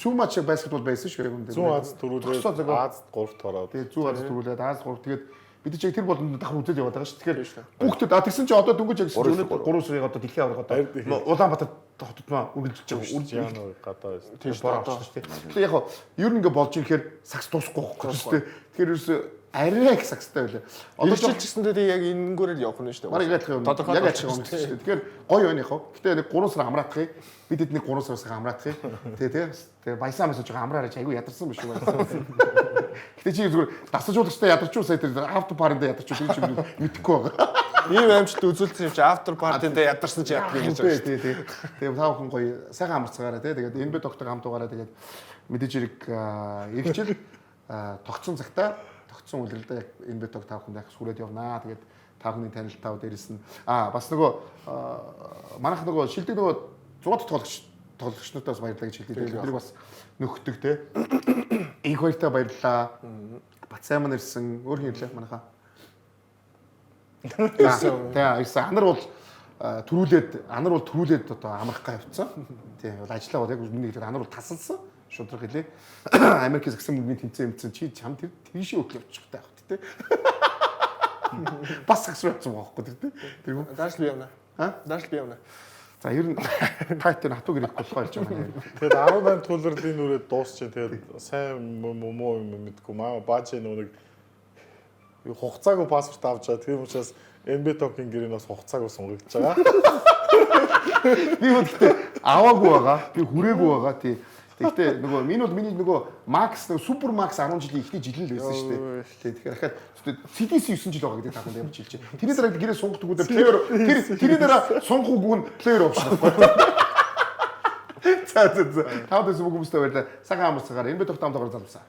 too much basketball байсан шүү яг үнэ. Зүүн Аз төрүүлээд Тогсоо зөгөө. Азад гуравт ороод. Тэгээ зүү Аз төрүүлээд Аз 3 тэгээд бид чи яг тэр болонд давхар үзэл яваад байгаа шүү. Тэгэхээр бүгдэд а тэгсэн чи одоо дөнгөж яг өнөөдөр 3 сарын одоо дэлхийн аварга одоо Улаанбаатар хотод маа үргэлжилж байгаа шүү. Үргэлж гадаа байсан. Тийм бороо авчихсан шүү дээ. Тэгэхээр яг хоо ер нь ингээ болж ирэхээр сакс дуусахгүй байхгүй шүү дээ. Тэгэхээр ерөөсөө арай их сакстай байлаа. Одоо жилчсэндээ тэг яг энэнгүүрэл явах нь шүү дээ. Бараг яг адилхан юм. Тодорхой Яг адилхан юм шүү дээ. Тэгэхээр гоё байна яг хоо. Гэтэ нэг 3 сар амраадах юм. Бид эднийг 3 сараас амраадах юм. Тэ тэ. Тэгээ баясаа мэсэж байгаа амраарай чи айгүй ядарсан биш үү баясаа. Гэтэ чи зүгээр дасажуулагчтай ядарч уу сая тэр авто паринд ядарч уу тэр чи мэдэхгүй байгаа. Ийм амжилт үзүүлсэн юм чи автер партинд ядарсан чи яддаг гэж байна. Тий, тий, тий. Тэгээ та бүхэн гоё сайхан амарцгаарай тий. Тэгээд NBA доктор хамт угаарай. Тэгээд мэдээж хэрэг эргэжил тогтсон цагтаа тогтсон үлрэлдээ яг NBA тог та бүхэнд яг сүрээд явнаа. Тэгээд та бүхний танил тав дээрэс нь бас нөгөө манайх нөгөө шилдэг нөгөө 100 дахь тоглогч тоглогчнуудаас баярлалаа гэж хэлдэг. Тэгээд бидний бас нөхдөг тий. Инх баяртай баярлалаа. Батсайман ирсэн. Өөр хин ирлээ манайхаа. Ирсэн. Тий, ирсэн. Анар бол төрүүлээд анар бол төрүүлээд одоо амрах гай явцсан. Тий, бол ажиллаа бол яг миний хэлээр анар бол тасалсан. Шудраг хэлээ. Америкээс гисэн мөнгөний тэмцээн юмцэн чи чам тэр тийшээ өглөө явчих та явах тий. Бас сагс явцсан байгаа байхгүй тэр тий. Тэр хүн. Дааш би явна. А? Дааш би явна. За ер нь тайт тэр хатуу гэрэх болохоо хэлж байгаа юм. Тэгээд 18 төлөрлийн нүрээ дуусчин. Тэгээд сайн муу юм мэдгүй маа бааж нэг хугацаагүй паспорт авч байгаа. Тийм учраас NBA Talk-ийн гэрээ бас хугацаагүй сунгагдж байгаа. Би бол гэхдээ аваагүй байгаа. Би хүрээгүй байгаа. Тий. Тэгтээ нөгөө минь бол миний нөгөө Max, нөгөө Super Max 10 жилийн эхний жил нь л байсан шүү дээ. Тэг, тэгэхээр дахиад CDC 9 жил байгаа гэдэг та бүхэнд ямар ч хэлж байна. Тэрний дараа гэрээ сунгах төгүүдээр player, тэр тэрний дараа сунгах үгүй нь player option байхгүй. За за за. Тав дэс бүх хүмүүстээ баярлалаа. Сайхан амарцгаар энэ би тогтоом тоглоор залбасаа.